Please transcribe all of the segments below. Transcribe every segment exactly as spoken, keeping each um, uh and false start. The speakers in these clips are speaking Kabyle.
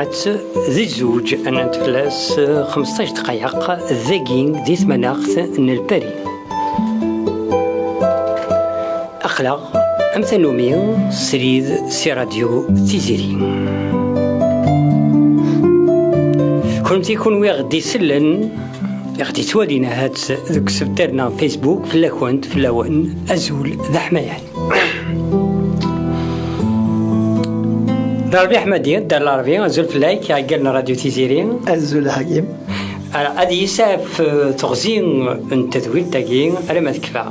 D zzuǧ, nnant fell-as xmesṭac dqayeq, dagi di tmanaɣt n Lpari. Aql-aɣ am tannumi srid si radyu Tiziri. Kunti kunwi ɣ-d-isellen, ɣ-d-ittwalin ahat deg usebter neɣ Facebook, fell-akent, fell-awen, azul d aḥmayan. Larbi Ḥmadi, Dda Larbi, azul fell-ak, iɛeggalen n Radio Tiziri. Azul a Ḥakim. Ara, ad iyi-saɛef, eh, teɣzi n tedwilt-agi, alamma tekfa.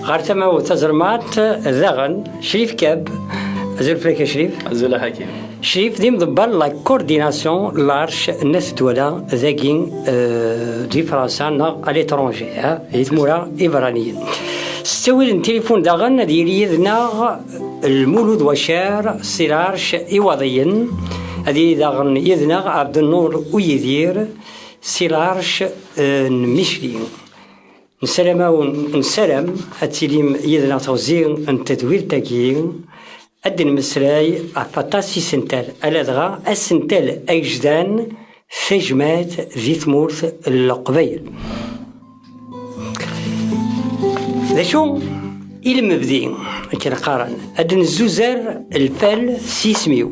Ɣer tama-w tazelmaḍt, daɣen, Crif Kab. Azul fell-ak a Crif. Azul a Ḥakim. Crif d imḍebber la coordination large n At Dwala dagi, eh, di Fransa neɣ à l'étranger, ha, di tmura iberraniyen. S ttawil n tilifun daɣen ad yili yid-neɣ Lmulud Wacar si large Iwaḍiyen, ad yili daɣen yid-neɣ Ɛebdennur Uyidir si large, eh, n Micli. Nessaram-awen, nessaram ad tilim yid-neɣ teɣzi n tedwilt-agi, ad d-nemmeslay ɣef aṭas isental, aladɣa asental agejdan, tajmaɛt di tmurt n Leqbayel. D acu i lmebdi, akken qqaren, ad d-nezzuzer lfal s yisem-iw.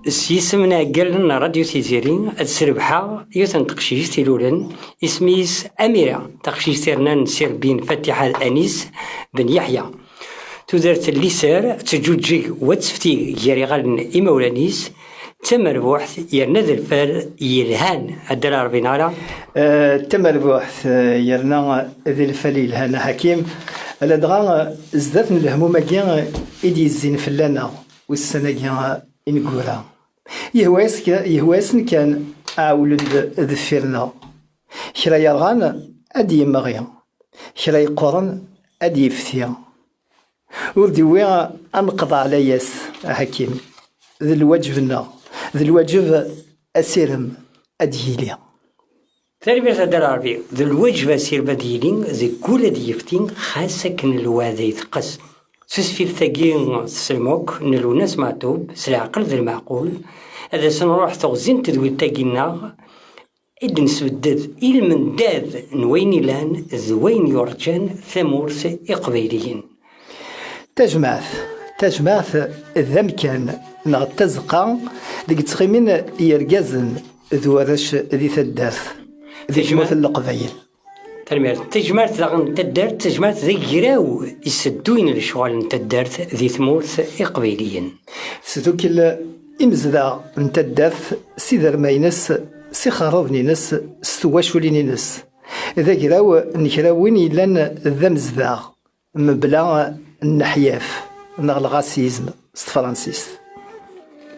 S yisem n iɛeggalen n Radio Tiziri, ad srebḥeɣ yiwet n teqcict ilulen, isem-is Amira, taqcict irnan s irebbi n Fatiḥa d Anis Ben Yeḥya. Tudert n liser teǧǧuǧǧeg wa teftig gar iɣallen n imawlan-is, d tamerbuḥt yerna d lfal yelhan, a Dda Larbi neɣ ala? Eh, d tamerbuḥt, eh, yerna d lfal yelhan, a Ḥakim. Ladɣa, eh, zdat n lehmum-agi, eh, i d-yezzin fell-aneɣ ussan-agi, eh, ineggura. Yehwa-yas k-, yehwa-yasen kan ɛewlen-d deffir-nneɣ. Kra yerɣan ad d-yemɣi, kra yeqquren ad d-yefti. Ur d-iwwi ad neqḍeɛ layas, a Ḥakim. D lwaǧeb-nneɣ, d lwaǧeb asirem ad d-yili. Tanemmirt a Dda Lɛerbi, d lwaǧeb asirem ad d-yili deg wul ad d-yefti, xas akken lweɛda iteqqes. S usfilet-agi teslem akk n Lwennas Meɛtub, s leɛqel d lmeɛqul, ad as-nruḥ teɣzi n tedwilt-agi-nneɣ, i d-nesbedded i lmendad n wayen ilan d wayen yurǧan tamurt Iqbayliyen. Tajmaɛt, tajmaɛt d amkan neɣ d tazeqqa deg ttɣimin yergazen d warrac di taddart, di tmurt n Leqbayel. Tanemmirt. Tajmaɛt daɣen n taddart, tajmaɛt d agraw isedduyen lecɣal n taddart di tmurt Iqbayliyen. Tesdukel imezdaɣ n taddart s iderma-ines, s ixerraben-ines, s twaculin-ines. D agraw n kra win yellan d amezdaɣ, mebla nneḥyaf neɣ lɣasizm s tefransist.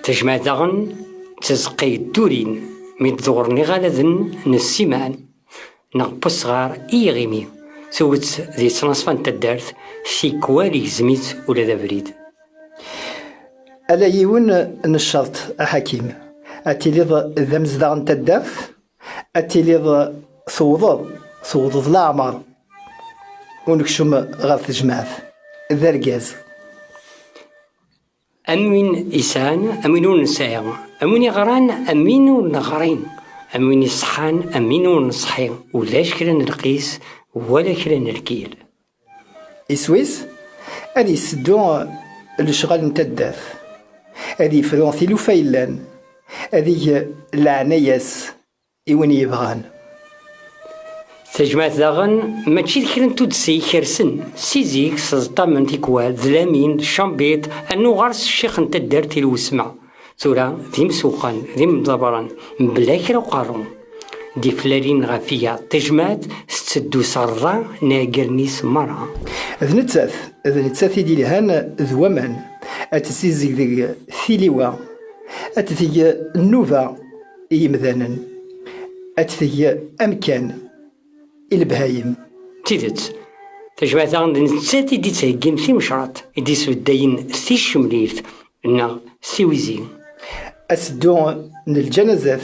Tajmaɛt daɣen d tazeqqa yeddurin mi d-ḍewren iɣaladen n ssiman neɣ n wesɣar i yiɣimi, tewwet di ttnaṣfa n taddart, tikwal igzem-itt ula d abrid. Ala yiwen n ccerṭ, a Ḥakim, ad tiliḍ d amezdaɣ n taddart, ad tiliḍ tewwḍeḍ, tewwḍeḍ leɛmer unekcum ɣer tejmaɛt, d argaz. Am win isɛan, am win ur nesɛi, am win iɣran, am win ur neɣri, am win iṣeḥḥan, am win ur neṣḥi, ulac kra n lqis wala kra n lkil. Iswi-s ad iseddu lecɣal n taddart, ad yefru tilufa yellan, ad ig leɛnaya-s i win yebɣan. Tajmaɛt daɣen mačči d kra n tuddsa ikersen, si zik sseḍṭamen tikwal d lamin, d ccambiṭ, rnu ɣer-s ccix n taddart i lwesma. Tura d imsuqan, d imḍabren, mebla kra uqerru. D iflalin ɣef wiyaḍ, tajmaɛt tetteddu s rrḍa n iɛeggalen-is merra. D nettat, d nettat i d-ilhan d waman, ad tessizdig deg tiliwa, ad teg nnuba i yimdanen, ad teg amkan i lebhayem. D tidet, tajmaɛt daɣen d nettat i d-ittheggin timecraḍ, i d-isbeddayen ticemlilt neɣ tiwizi. Aseddu n lǧanazat,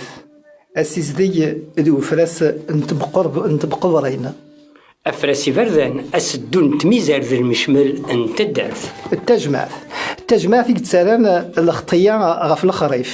asizdeg d ufras n tbeqreb-, n tbeqbrin. Afras iberdan, aseddu n tmizar d lmecmel n taddart. Tajmaɛt, tajmaɛt i yettarran lxeṭṭiya ɣef lexrif.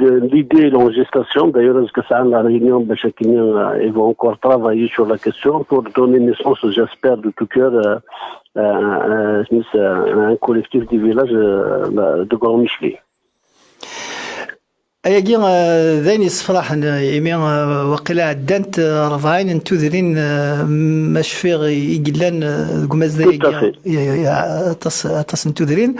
le- l'idée est en gestation. D'ailleurs, est-ce que ça a la réunion, ben, chacun, euh, ils vont encore travailler sur la question pour donner naissance, j'espère, de tout cœur, euh, euh, euh, euh, un collectif du village euh, de Grand Michelet. Ayagi, eh, d ayen yessefraḥen, eh, imi, eh, waqila ɛeddant, eh, rebɛin n tudrin, eh, ma cfiɣ, i yellan, eh, deg umazday-agi. Tout à fait. Ya, ya, ya, aṭas, aṭas n tudrin.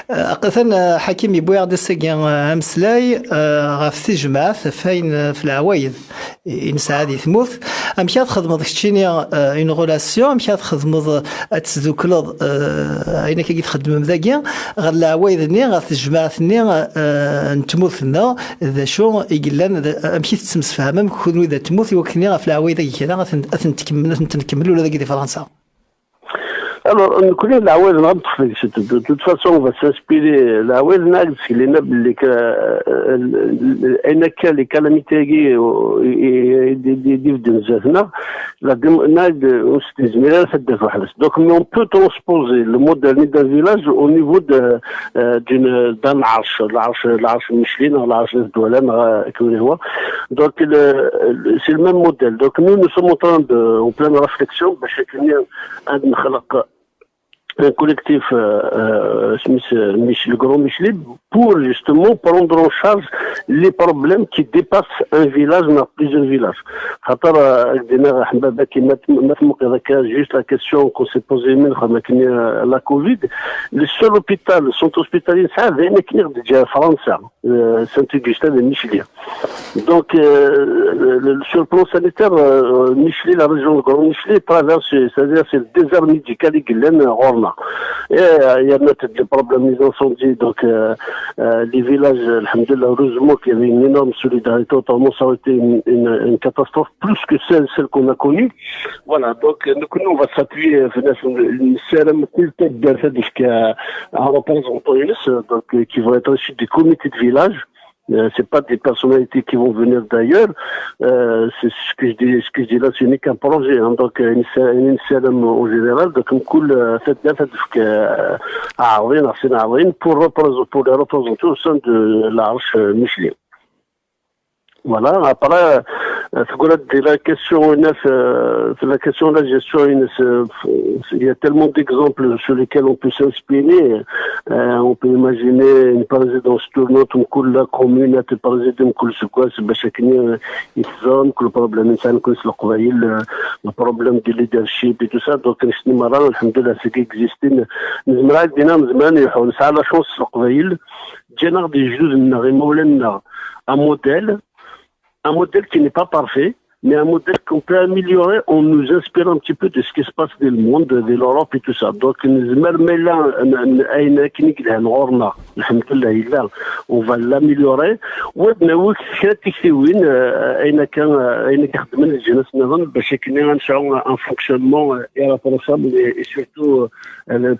Eh, aql-, atan, eh, Ḥakim yewwi-aɣ-d ass-agi, eh, ameslay, eh, ɣef tejmaɛt, ɣef wayen, eh, ɣef leɛwayed i, i nesɛa di tmurt. Amek ara txedmeḍ keččini, eh, une relation? Amek ara txedmeḍ, eh, ad tesdukleḍ, eh, ayen akka i txeddmem dagi ɣer leɛwayed-nni, ɣer tejmaɛt-nni, eh, n tmurt-nneɣ? D acu i yellan, d, amek i tettemsefhamem kunwi d at tmurt i wakken ɣef leɛwayed-agi kra ad ten-, ad ten-tkemmel, ad ten-nkemmel ula dagi di Fransa? Alors, nekkni leɛwayed-nneɣ ad neṭṭef deg-s. De, de toute façon, on va s'inspirer. Leɛwayed-nneɣ ad d-sgelina belli ka, eh, ayen akka, les calamités-agi, eh, i, i, i, i d-ibedden zdat-neɣ, la dem-, nag, ur s-nezmir ara taddart weḥd-s. Donc, mais on peut transposer le modèle d'un village au niveau de, euh, d'une, d'un lɛerc, lɛerc, lɛerc n Micli, neɣ lɛerc n Dwala, neɣ, euh, akken i huwa. Donc, le, le, c'est le même modèle. Donc, nous, nous sommes en train de, en pleine réflexion, bac akken ad nexleq un collectif, euh, euh, Smith, euh, Mich-, le Grand Michel, pour justement prendre en charge les problèmes qui dépassent un village, dans plusieurs villages. Xaṭer, euh, dina, ḥbaba, ki ma t-, ma tmuqi daka, juste la question qu'on s'est posée, min xama kini, euh, la covid, le seul hôpital, le centre hospitalier, ça, d ayen akken i ɣ-d-teǧǧa Fransa, euh, Saint-Augustin de Michel. Donc, euh, le, le, sur le plan sanitaire, euh, Michli, la région de Grand Michli, traverse, c'est-à-dire c'est le désert médical i yellan ɣur-neɣ. Et, euh, il y a des problèmes d'incendie, donc, euh, euh, les villages, alhamdoulilah, heureusement qu'il y avait une énorme solidarité, autrement ça aurait été une, une, une catastrophe plus que celle, celle qu'on a connue. Voilà, donc, euh, nous, nous, on va s'appuyer, euh, sur une, une C R M, tout le tête d'un syndicat, un représentant, donc, euh, qui vont être issus des comités de village. Euh, c'est pas des personnalités qui vont venir d'ailleurs. Euh, c'est ce que je dis, ce que je dis là, ce n'est qu'un projet, hein. Donc, euh, une C-, une C R M en général, donc, comme cool, euh, cette date, euh, à Avril, à Avril, pour représenter, pour les représenter au sein de l'arche, euh, Michelet. Voilà, après, euh, c'est quoi la, la question, Inès, euh, c'est la question de la gestion, Inès, euh, il y a tellement d'exemples sur lesquels on peut s'inspirer. Euh, on peut imaginer une présidence tournante, une cool la commune, une présidence, une cool c'est quoi, c'est ben, chacun, euh, il se zone, que le problème, c'est que le problème, euh, le problème de leadership et tout ça. Donc, je suis malin, alhamdoulilah, ce qui existe, nous, nous, nous, nous, nous, on a la chance, le problème, جانا غادي يجدد لنا غير مولانا un modèle, un modèle qui n'est pas parfait, mais un modèle qu'on peut améliorer en nous inspirant un petit peu de ce qui se passe dans le monde, de l'Europe et tout ça. Donc, نزمر ميلا أين كنيك لهن غورنا الحمد لله إلا on va l'améliorer. ونوك كانت تكتوين أين كان أين كخدمنا الجنس نظن باش كنا نشعر un fonctionnement irréprochable et surtout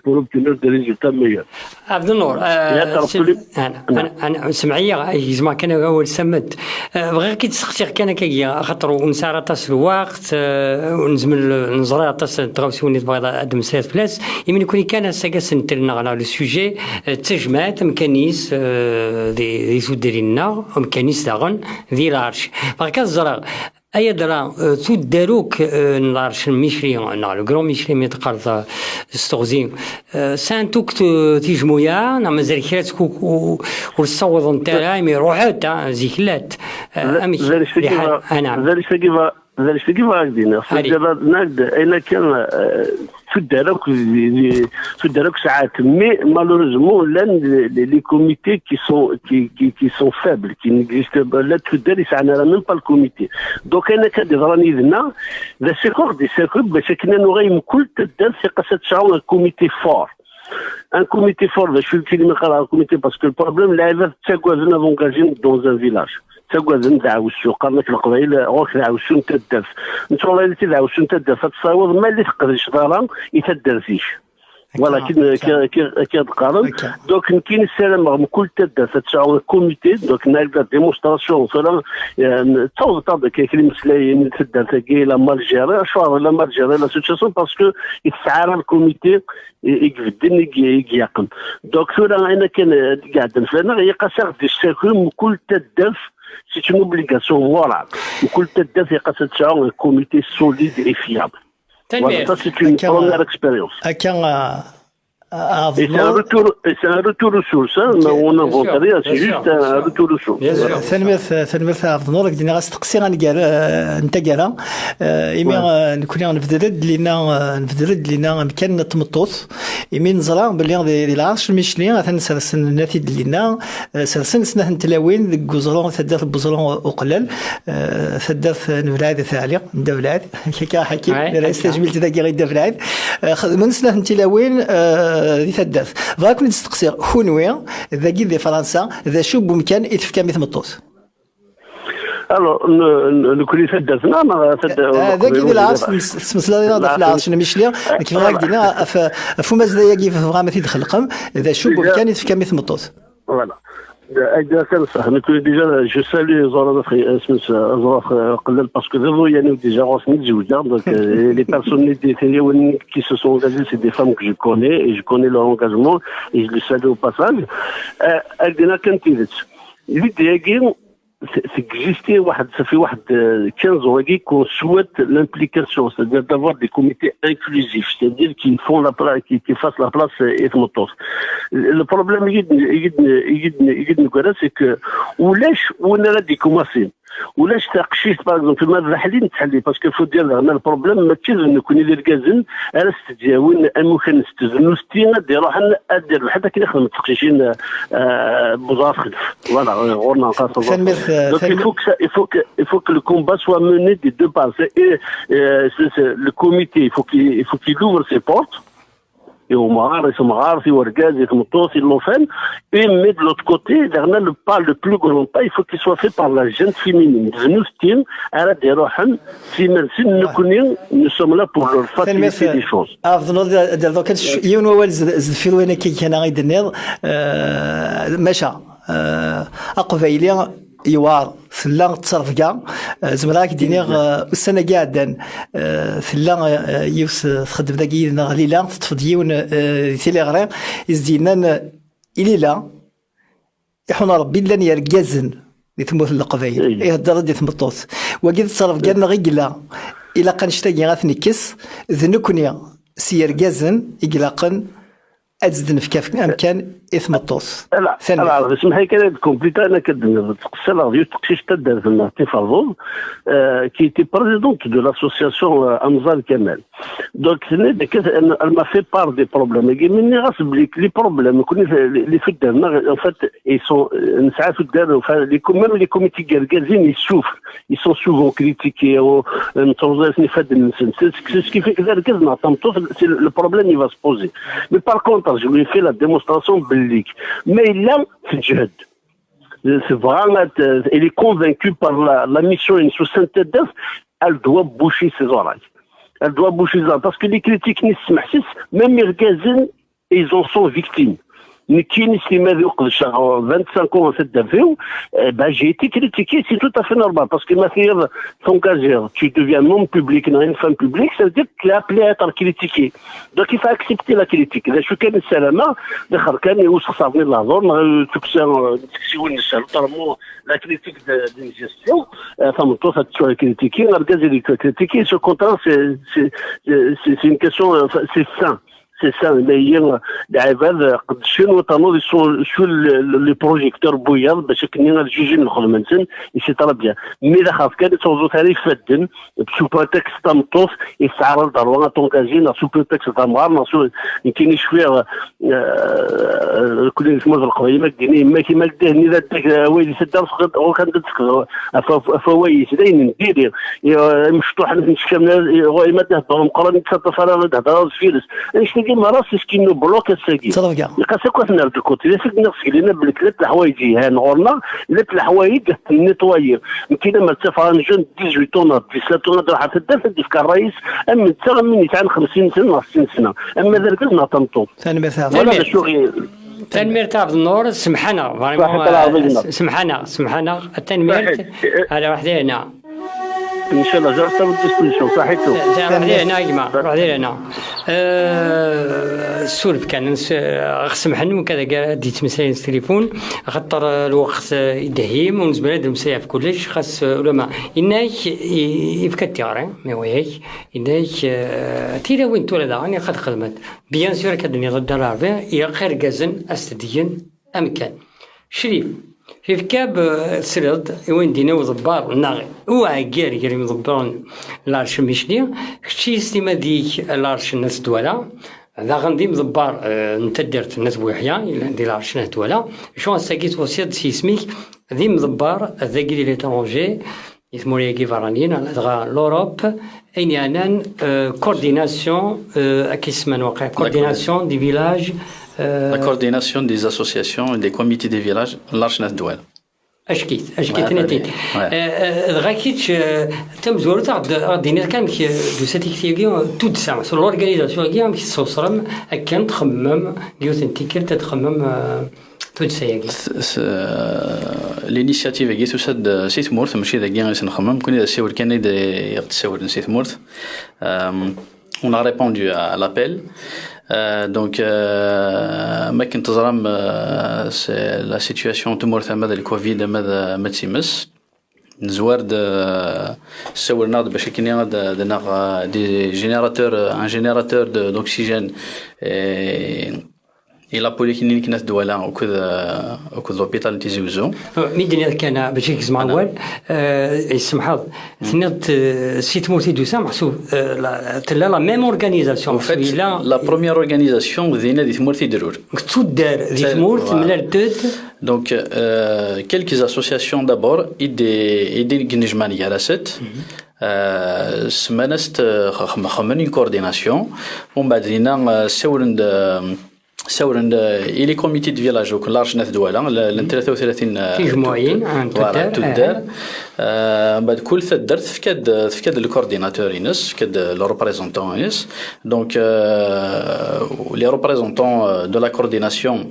pour obtenir des résultats meilleurs. عبد النور، آه، يا ترى سم-، كل أنا، أنا، أنا، سمعية، يجمع كان أول سمت. آه، بغيت كي تسقسي كان كي خاطر ونسى راه تاس الوقت، آه، ونزمل نزرع تاس تغاوسي وني تبغى أدم سير بلاس. يمكن يكون كان ساكا سنتلنا على لو سوجي، آه، تجمعات مكانيس، آه، دي، دي سودرينا، ومكانيس داغن، دي لارش. بغيت كنزرع، أيا درا، آه، توداروك، آه، نلارش الميشري، نغ لو كرون ميشري مي تقرض، آه، ستغزي. آه، سانتوك ت-، تيجمويا، نا مازال كرا تكوك و-، والصوض نتاعها، مي روحت، آه، زيكلات. آه، أمي ذلك تجيبها، أنا. ذلك تجيبها، ذلك تجيبها هكذا. هذه. فجرة نقد، أين كان، آه، في الدرك، في، في، في الدرك ساعات. Mais malheureusement, l'un des, des, des comités qui sont, qui, qui, qui sont faibles, qui n'existent pas. Là, tout le monde, ça n'a même pas le comité. Donc, أنا كان راني هنا، ذا سيكور دي سيكور، باش كنا نغيم كل تدار في قصة شعور un comité fort. Un comité fort, je suis le كلمة قال un comité, parce que le problème, là, c'est quoi, on va engager dans un village. C'est quoi, on va عاوسو، قال لك القبائل، روك عاوسو، انت الدرس. انت والله، انت عاوسو، انت الدرس، تصاور، ما اللي تقدرش دارا، يتدرسيش. Voilà, كي، كي، كي، كي تقارن. Donc, نكين السلام رغم كل تدة تتشعر كوميتي، donc ناك لا ديمونستراسيون، فلا، يعني، تصور طابق كي كلمة سلاي، من تدة تاكي، لا مال جيري، شو لا مال جيري، لا سيتياسيون، باسكو يتسعر الكوميتي، يقفدن، يقيقم. Donc، ثورة أنا كان قاعد نفلنا، هي قاسر دي سيكوم كل تدة، c'est une obligation morale. وكل تدة هي قاسر تشعر كوميتي solide et fiable. Voilà, ça, c'est une première expérience. Akka, euh, Ah, et c'est un retour, et c'est un retour aux sources, hein, mais on n'invente rien, c'est juste un retour aux sources. Tanemmirt, tanemmirt a Ɛebdnur, ak-d-nniɣ asteqsi aneggar n taggara. Imi nekkni nebder-d lina, nebder-d lina amkan n tmeṭṭut. Imi neẓra belli di, di lɛerc n Micli, atan sersen, nna-t-id lina, sersen snat n tlawin deg uẓru, taddart n Uẓru Uqellal, taddart n Belɛid At Ɛli, n Dda Belɛid. Kika Ḥakim, nra-as tajmilt dagi i Dda Belɛid. Xedmen snat n tilawin di taddart. Bɣiɣ ad ken-id-steqsiɣ, kunwi, dagi di Fransa, d acu n wemkan i tefkam i tmeṭṭut? Alors, nekkni taddart-nneɣ neɣ taddart? Dagi di lɛerc, tettmeslayeḍ ɣef lɛerc n Micli, nekk bɣiɣ ad k-d-iniɣ ɣef umazday-agi tebɣam ad t-id-txelqem, d acu n wemkan i tefkam i tmeṭṭut? Voilà. Ad d-asen ṣṣeḥ, nekkni déjà, je salue Ẓuhra Uqellal, parce que d iḍ-nni déjà ɣur-sen i zewǧeɣ, donc, euh, les personnes, les, les, les qui se sont engagées, c'est des femmes que je connais, et je connais leur engagement, et je les salue au passage. Euh, ad d-iniɣ kan tidet. L'idée-agi, c'est, c'est existé, واحد, ça fait واحد, euh, quinze ans, qu'on souhaite l'implication, c'est-à-dire d'avoir des comités inclusifs, c'est-à-dire qui font la place, qui, qui fassent la place, euh, i tmeṭṭut. Le problème, i d-, i d-, i d-, i d-neggra, c'est que ulac win ara d-ikumasin. Ulac taqcict, par exemple, ma d aḥlil nettḥelli, parce que faut dire, le problème, mačči d nekkni d irgazen ara s-d-yawin amukan n tednusti ad d-iruḥen ad d-irbeḥ, akken i xedment teqcicin, euh, Buḍa Xelf. Voilà, euh, ɣur-neɣ. Donc, il faut que ça, il faut que, il faut que le combat soit mené des deux parts. Et, euh, c'est, c'est, le comité, il faut qu'il, il faut qu'il ouvre ses portes. I umɣar, i temɣart, i urgaz, i tmeṭṭut, i llufan. Et, mais de l'autre côté, daɣen, le pas, le plus grand pas, il faut qu'il soit fait par la gente féminine. D nutenti ara d-iruḥen s iman-nsen, nekkni, nous sommes là pour leur faciliter les choses. Ɛebdnur, ad d-rreɣ kan yiwen wawal zed-, zedfir wayen akka kan i d-tenniḍ, euh, maca, euh, aqbayli yewɛer, tella ttrebga. Eh, zemreɣ ad k-d-iniɣ, eh, ussan-agi iɛeddan, eh, tella, eh, yiwet, eh, txeddem dagi yid-neɣ Lila, teṭṭef-d yiwen, eh, di tiliɣri, i s-d-yennan, eh, i Lila, iḥun Rebbi, llan yergazen di tmurt n Leqbayel, ihedder-d i tmeṭṭut. Wagi d ttrebga-nneɣ i yella. Ilaq annect-agi ad t-nekkes, d nekkni s yergazen i ilaqen ad d-nefk amkan i tmeṭṭut. Ala, ala, semḥ-iyi kan ad kumplita, akken ad d-tqeṣṣileɣ d yiwet teqcict taddart-nneɣ Tiferḍuḍ, euh, qui était présidente de l'association, euh, Amẓal Kamal. Donc, tenna-d akka, elle, elle m'a fait part des problèmes. Et mi nniɣ-as belli les problèmes, nekkni, les, les tuddar-nneɣ, en fait, ils sont, euh, nesɛa tuddar, enfin, les com-, même les comités n yergazen, ils souffrent. Ils sont souvent critiqués, euh, nettruẓ-asen ifadden-nsen. C'est, c'est ce qui fait que d argaz neɣ tameṭṭut, c'est le, le problème, il va se poser. Mais par contre, je lui ai fait la démonstration belli ma yella teǧhed, tebɣa ad, elle est convaincue par la, la mission-ines, elle doit boucher ses oreilles. Elle doit boucher ses oreilles. Parce que les critiques, ni smeḥsis, même irgazen, ils en sont victimes. Nekkini s timmad-iw qedceɣ vingt-cinq ans taddart-iw, eh ben, j'ai été critiqué, c'est tout à fait normal, parce que ma tiliḍ t'engagiḍ, tu deviens un homme public, neɣ une femme publique, ça veut dire que tu es appelé à être critiqué. Donc il faut accepter la critique. D acu kan ssarameɣ, d axer kan i usexṣar-nni n lehdur, neɣ tukksa, eh, n teksiwin n ssehlu, termu la critique de, d'une gestion, eh, tameṭṭut ad tettu critiquer, argaz ad yettu critiquer, c'est au contraire, c'est, c'est, c'est, c'est une question, euh, c'est sain. C'est ça, mais il y a des عباد قدشين وطنوا sur, sur le, le, le projecteur bouillant, parce que nous avons jugé le خدمة, et c'est très bien. Mais la خاف كان توزو ثاني فدن، sous prétexte tameṭṭut, يسعر الضروة تونكازي، sous prétexte d'amar, sous, يمكن شوية, euh, كل اسمه القبيل، ما كديني، ما كي، ما كديني ذا الدك، ويلي سدار، وكان دتك، أفا، أفا ويس، دين ديري. Imecṭuḥen n tcekkamna, ɣur-i ma d-ihedder umeqqran, yettaṭṭaf ara ad d-hedreɣ deffir-s. Annect-agi merra, c'est ce qui nous bloque ass-agi. Ttrebga. Ilaq-as akk ad t-nerr de côté. D acu i d-nniɣ seg lina belli llant leḥwayeǧ yelhan ɣur-neɣ, llant leḥwayeǧ ad ten-nettoyer. Nekkini ma ttafeɣ un jeune de dix-huit ans neɣ dix-sept ans ad iruḥ ɣer taddart, ad d-yefk ṛṛay-is, am netta, am win yesɛan xemsin sna neɣ sittin sna. Ama d argaz neɣ tameṭṭut. Tanemmirt a Ɛebdennur. Voilà d acu i Tanemmirt a Ɛebdennur, semḥ-aneɣ, vraiment, semḥ-aneɣ, semḥ-aneɣ, tanemmirt. Ala, waḥd-i hna. Ncallah, je reste à votre disposition, صحيتو. Ruḥ di lehna a gma, ruḥ di lehna. Eh, suref kan, ɣ-, ɣ-, semḥen wid akka d-yettmeslayen s tilifun, axaṭer, eh, lweqt, eh, idehhim, ur nezmir ad d-nemmeslay ɣef kullec, xas, eh, ulama yenna-ak, i-, yefka-d tiɣri, mi wa yak, yenna-ak, eh, tilawin tura daɣen ilaq ad xedment. Bien sûr, akka d-tenniḍ a Dda Lɛerbi, ilaq irgazen ad s-tedgen amkan. Crif, Crif Kab, eh, tesliḍ i wayen d-yenna uḍebbar, neɣ uɛeggal gar yimḍebbren n Lɛerc n Micli, kečč yeslimed-ik Lɛerc n At Dwala, daɣen d imḍebber, eh, n taddart n At Buyeḥya, yellan di Lɛerc n At Dwala. Acu ass-agi twasiḍ s yisem-ik d imḍebber dagi di l'étranger, i tmura-agi berraniyin, ladɣa l'Europe, ayen yeɛnan, euh, coordination, euh, akka isemman waqila, coordination des villages, euh, la coordination des associations et des comités des villages, n Lɛerc n At Dwala. Ackit, ackit, ouais, nniɣ-t-id. Ouais. Euh, euh, dɣa kečč, euh, tamezwarut, ad ɣ-d-, ad ɣ-d-tiniḍ kan amek, euh, d-tusa tikti-agi, euh, tuddsa, sur l'organisation-agi, amek tessewṣrem akken txemmem, yiwet n tikkelt ad txemmem, euh, tuddsa-agi? S-, s-, l'initiative-agi tusa-d si tmurt, mačči dagi i s-nxemmem, nekkni d asiwel kan i d-, i ɣ-d-ssawlen si tmurt. Euh, on a répondu à l'appel. Euh, donc, euh, ma akken teẓram, euh, c'est la situation n tmurt ama d le covid, ama d, ama d times. Nezwar-d, euh, ssawlen-aɣ-d bac akken ad, ad naɣ, euh, des générateurs, euh, un générateur de, d'oxygène, et, et la polyclinique n At Dwala akked, euh, akked l'hôpital n Tizi Wezzu. Mi d-tenniḍ kan, euh, bac i gezmeɣ awal, euh, yessemḥeḍ, tenniḍ-d, euh, si tmurt i d-tusa, meḥsub, euh, la, tella la même organisation. En fait, la première organisation dinna di tmurt i d-terur. Tuddar di tmurt, voilà, mlal-d. Donc, euh, quelques associations d'abord, i d-, i d-, i d-nejmaɛen gar-asent. Euh, semman-as-t, euh, x-, x-, xemmen une coordination. Umbeɛd dinna, euh, ssawlen-d, euh, ssawlen-d, euh, i les comités de village, donc Lɛerc n At Dwala, l-, llan tlata u tlatin, euh, tijmuɛin, tuddar, voilà, tuddar. Euh, umbeɛd kul taddart tefka-d, tefka-d le coordinateur-ines, tefka-d le représentant-ines. Donc, euh, les représentants, euh, de la coordination,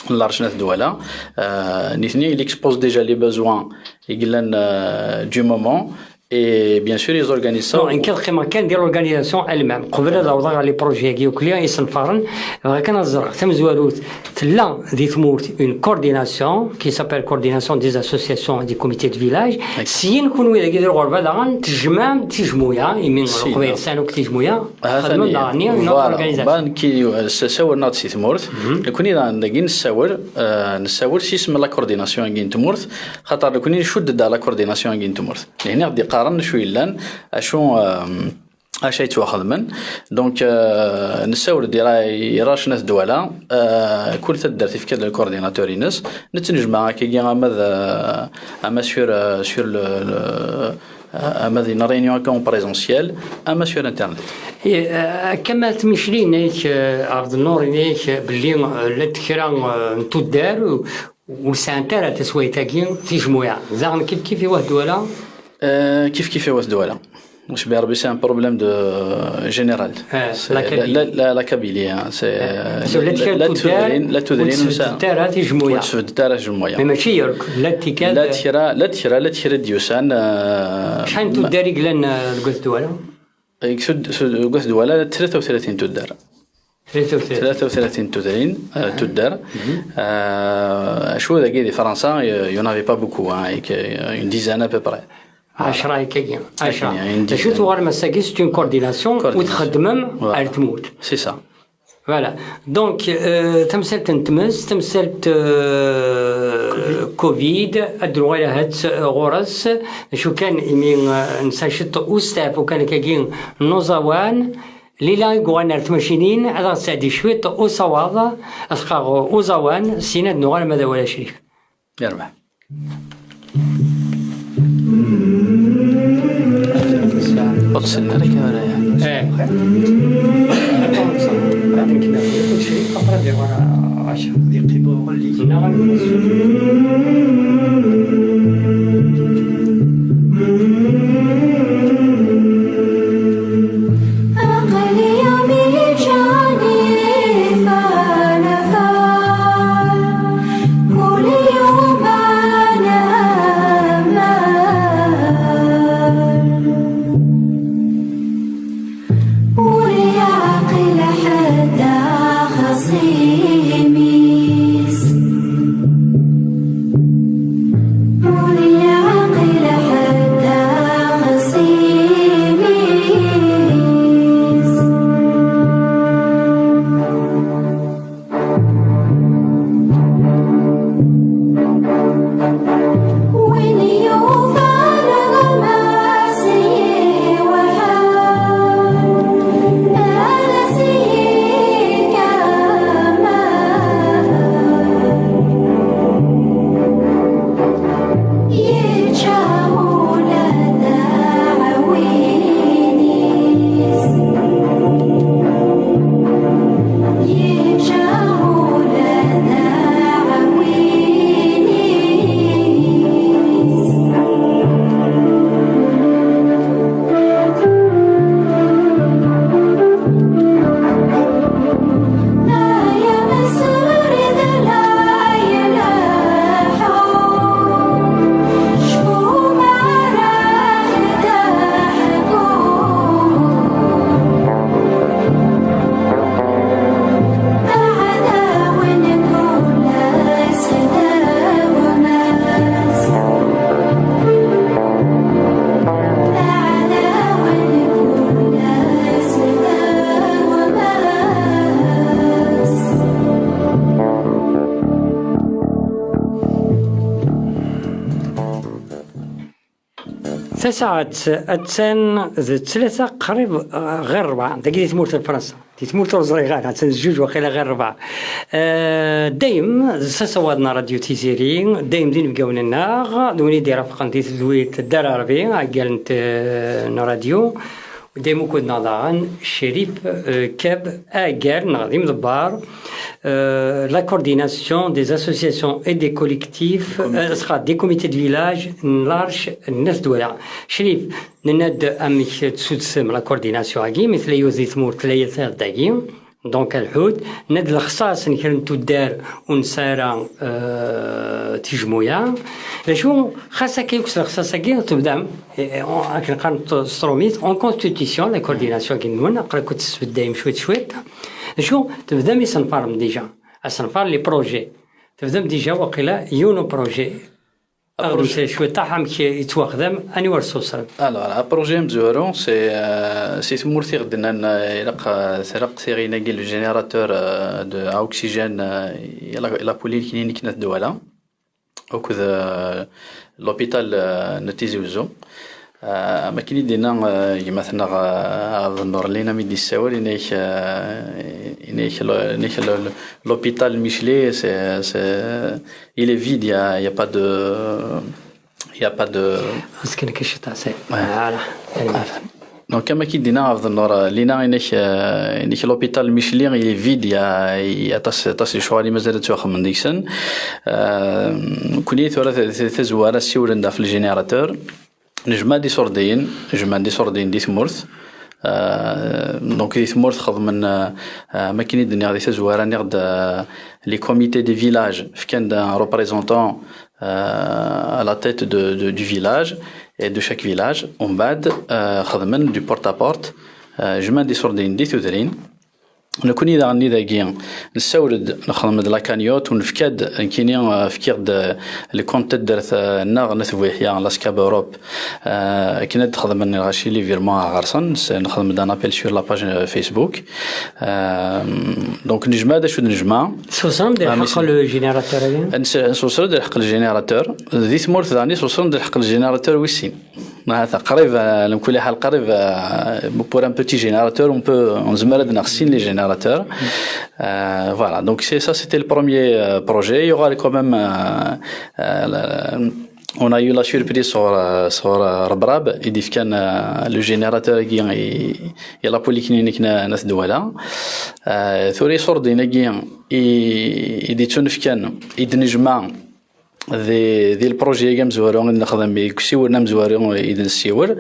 Lɛerc n At Dwala, euh, nitni, il expose déjà les besoins i yellan, euh, du moment, et bien sûr, ils organisent ça. Non, nekk ad qqimeɣ kan di l'organisation elle-même. Qbel ad awḍeɣ ɣer les projets-agi akk-nni isenfaren, bɣiɣ kan ad ẓreɣ tamezwarut, tella di tmurt une coordination qui s'appelle coordination des associations et des comités de village. Syin kunwi dagi di lɣerba daɣen tejmam tijmuya, imi Leqbayel sɛan akk tijmuya. Xedmen daɣen une autre organisation. Ba nekki, euh, s-, ssawlen-aɣ-d si tmurt. Nekkni daɣen dagi nessawel, euh, nessawel s yisem la coordination-agi n tmurt, xaṭer nekkni ncudd-d la coordination-agi n tmurt. Lehni ɣ-d-iqqaren acu yellan, acu, euh, acu ay yettwaxedmen. Donc, euh, nessawel-d i ra-, i Lɛerc n At Dwala, euh, kul taddart tefka-d le coordinateur-ines, nettnejmaɛ akkagi ama d, euh, ama sur, euh, sur le, le, euh, ama d une réunion akka en présentiel, ama sur Internet. Eh, eh, akka ma tmiclin ak, eh, Ɛebd Nnur, ini-ak belli, eh, llant kra, eh, n tuddar ur, ur sɛant ara taswayt-agi tijmuya. Daɣen kif kif i Wat Dwala? Euh, kif kif i Wat Dwala. Mecbi Rebbi, c'est un problème de, euh, général. Eh, c'est la Kabylie. La, la, la Kabylie, hein, c'est, eh, euh, parce que la, la, la tudrin, la tudrin ur sɛant ara tijmuya. Ur sɛant ara tijmuya. Mais mačči yakk, llant tikkal. Llant kra, llant kra, llant kra d-yusan, euh, acḥal n tuddar i yellan, euh, deg At Dwala? Deg tud-, tud-, deg At Dwala, tlata u tlatin tuddar. Tlata u tlatin. Tlata u tlatin tudrin, euh, tuddar. Euh, acu dagi di Fransa, il y en avait pas beaucoup, hein, avec, euh, une dizaine à peu près. Ɛecra akkagi, ɛecra. Acu tuɣalem ass-agi, c'est une coordination, coordination, ur txeddmem ar tmurt. C'est ça. Voilà. Donc, euh, tamsalt n tmes, tamsalt, euh, covid, ad d-nuɣal ahat, euh, ɣur-s. D acu kan, imi, euh, nesɛa ciṭ usteɛfu kan akkagi n uẓawan. Lila i yuɣalen ar tmacinin, ad aɣ-d-tesɛeddi cwiṭ usawaḍ, ad qqareɣ uẓawan, syin ad nuɣal ma d awal acrif. Yerbeḥ. Ur ttsellim ara kamera-ya. Eh. Ad nekna kulci, après ad iɣer ɛecra. Ad yeqqim uɣelli. Aql-i am iǧǧan ifan afan, kul yum ad nemmal. Tasaɛet attan d tlata qrib, eh, ɣer rebɛa. Dagi di tmurt n Fransa. Di tmurt ur ẓriɣ ara, attan d jjuj waqila ɣer rebɛa. Eh, dayem, s asawaḍ n Radio Tiziri, dayem d inebgawen-nneɣ, d win i d-irafqen di tedwilt Dda Lɛerbi, agal n t-, n radio. Dayem ukud-nneɣ daɣen, Crif, eh, Kab, agal neɣ d imḍebber, eh, la coordination des associations et des collectifs, eh, sɣa des comités de village n l'Arche n At Dwala. Crif, nenna-d amek tsudsem la coordination-agi, mi tella yiwet di tmurt, tella yiwet dagi. Donc, lḥut, nenna-d lexṣaṣ n kra n tuddar ur nesɛi ara, eh, tijmuya. D acu, xas akka akk s lexṣaṣ-agi, tebdam, eh, eh, akken qqaren s trumit, en constitution, la coordination-agi-nwen, aql-akent tesbeddayem cwiṭ cwiṭ. D acu, tebdam isenfaren déjà. Asenfar, les projets. Tebdam déjà, waqila, yiwen uprojet. Aɣ-d cwiṭaḥ amek yettwaxdam, aniwer s usrem. Alors, approjet amezwaru, c'est, euh, si tmurt i ɣ-d-nnan, euh, ilaq, euh, tlaq tiɣin-agi, le générateur, euh, de, à oxygène, euh, i la, i la polyclinique n At Dwala, akked, euh, l'hôpital, euh, n Tizi Uzzu. Euh, am akken i d-yenna, euh, gma-tneɣ, euh, Ɛebdennur Lina mi d-yessawel, yenna-ak, euh, yenna-ak le, yenna-ak le, le, l'hôpital Micheli, c'est, c'est, il est vide, il y a, il y a pas de, il y a pas de... Parce que le cachet, c'est... Ouais. Voilà. Donc, am akken i d-yenna Ɛebdennur, euh, Lina, yenna-ak, euh, yenna-ak l'hôpital Micheli, il est vide, il y a, il y a aṭas, aṭas n lecɣal i mazal ad ttwaxemmen deg-sen. Euh, nekkni tura t-, t-, tazwara ssiwlen-d ɣef le générateur. Nejmaɛ-d iṣurdiyen, jemɛen-d iṣurdiyen di tmurt. Euh, donc, di tmurt xedmen, euh, euh, am akken i d-nniɣ di tazwara, nniɣ-d, euh, les comités des villages, fkan-d un représentant, euh, à la tête de, de, du village et de chaque village. Umbeɛd, euh, xedmen du porte à porte, euh, jemɛen-d iṣurdiyen di tudrin. Nekkni daɣen dagi nessawel-d, nexdem-d la cagnotte, u nefka-d, nekkini, euh, fkiɣ-d, euh, le compte n taddart, euh, nneɣ n At Buyeḥya, la SCAB Europe, euh, akken ad d-xedmen lɣaci les virements ɣer-sen, s-, nexdem-d un appel sur la page, euh, Facebook. Euh, donc, nejmeɛ d acu d nejmeɛ. Teswesrem-d lḥeqq le générateur-agi? Neswesrem-d lḥeqq le générateur. Di tmurt daɣen i teswesrem-d lḥeqq le générateur wis sin. Ahat qrib, euh, lemkul ḥal qrib, euh, pour un petit générateur, on peut, on nezmer ad naɣ sin les générateurs. Euh, voilà, donc c'est ça, c'était le premier, euh, projet. Il y aura quand même, euh, euh, la, on a eu la surprise sur, euh, sur, euh, Rebrab, i d-ifkan, euh, le générateur-agi i, i la polyclinique n, n At Dwala. Euh, tura iṣurdiyen-agi i, i d-ittunefkan, i d-nejmeɛ, di, di le projet-agi amezwaru i d-nexdem, i usiwel amezwaru i d-nessiwel,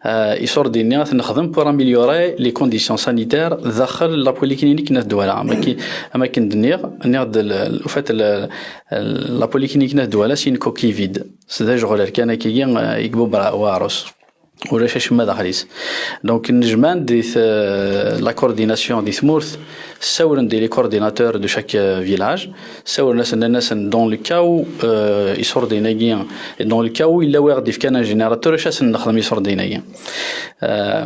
euh, iṣurdiyen-nni ad t-nexdem pour améliorer les conditions sanitaires daxel la polyclinique n At Dwala. Am akken, am akken d-nniɣ, nniɣ-d l-, l-, en fait, le, la polyclinique n At Dwala, c'est une coquille vide. C'est d ajeɣlal kan akkagi, euh, i ibubb waɛrus. Ulac acemma daxel-is. Donc, nejmeɛ-d di t-, la coordination di tmurt, ssawlen-d les coordinateurs de chaque, euh, village, ssawlen-asen, nnan-asen, dans le cas où, euh, iṣurdiyen-agi, dans le cas où yella wi ɣ-d-ifkan un générateur, acu asen-nexdem iṣurdiyen-agi? Euh,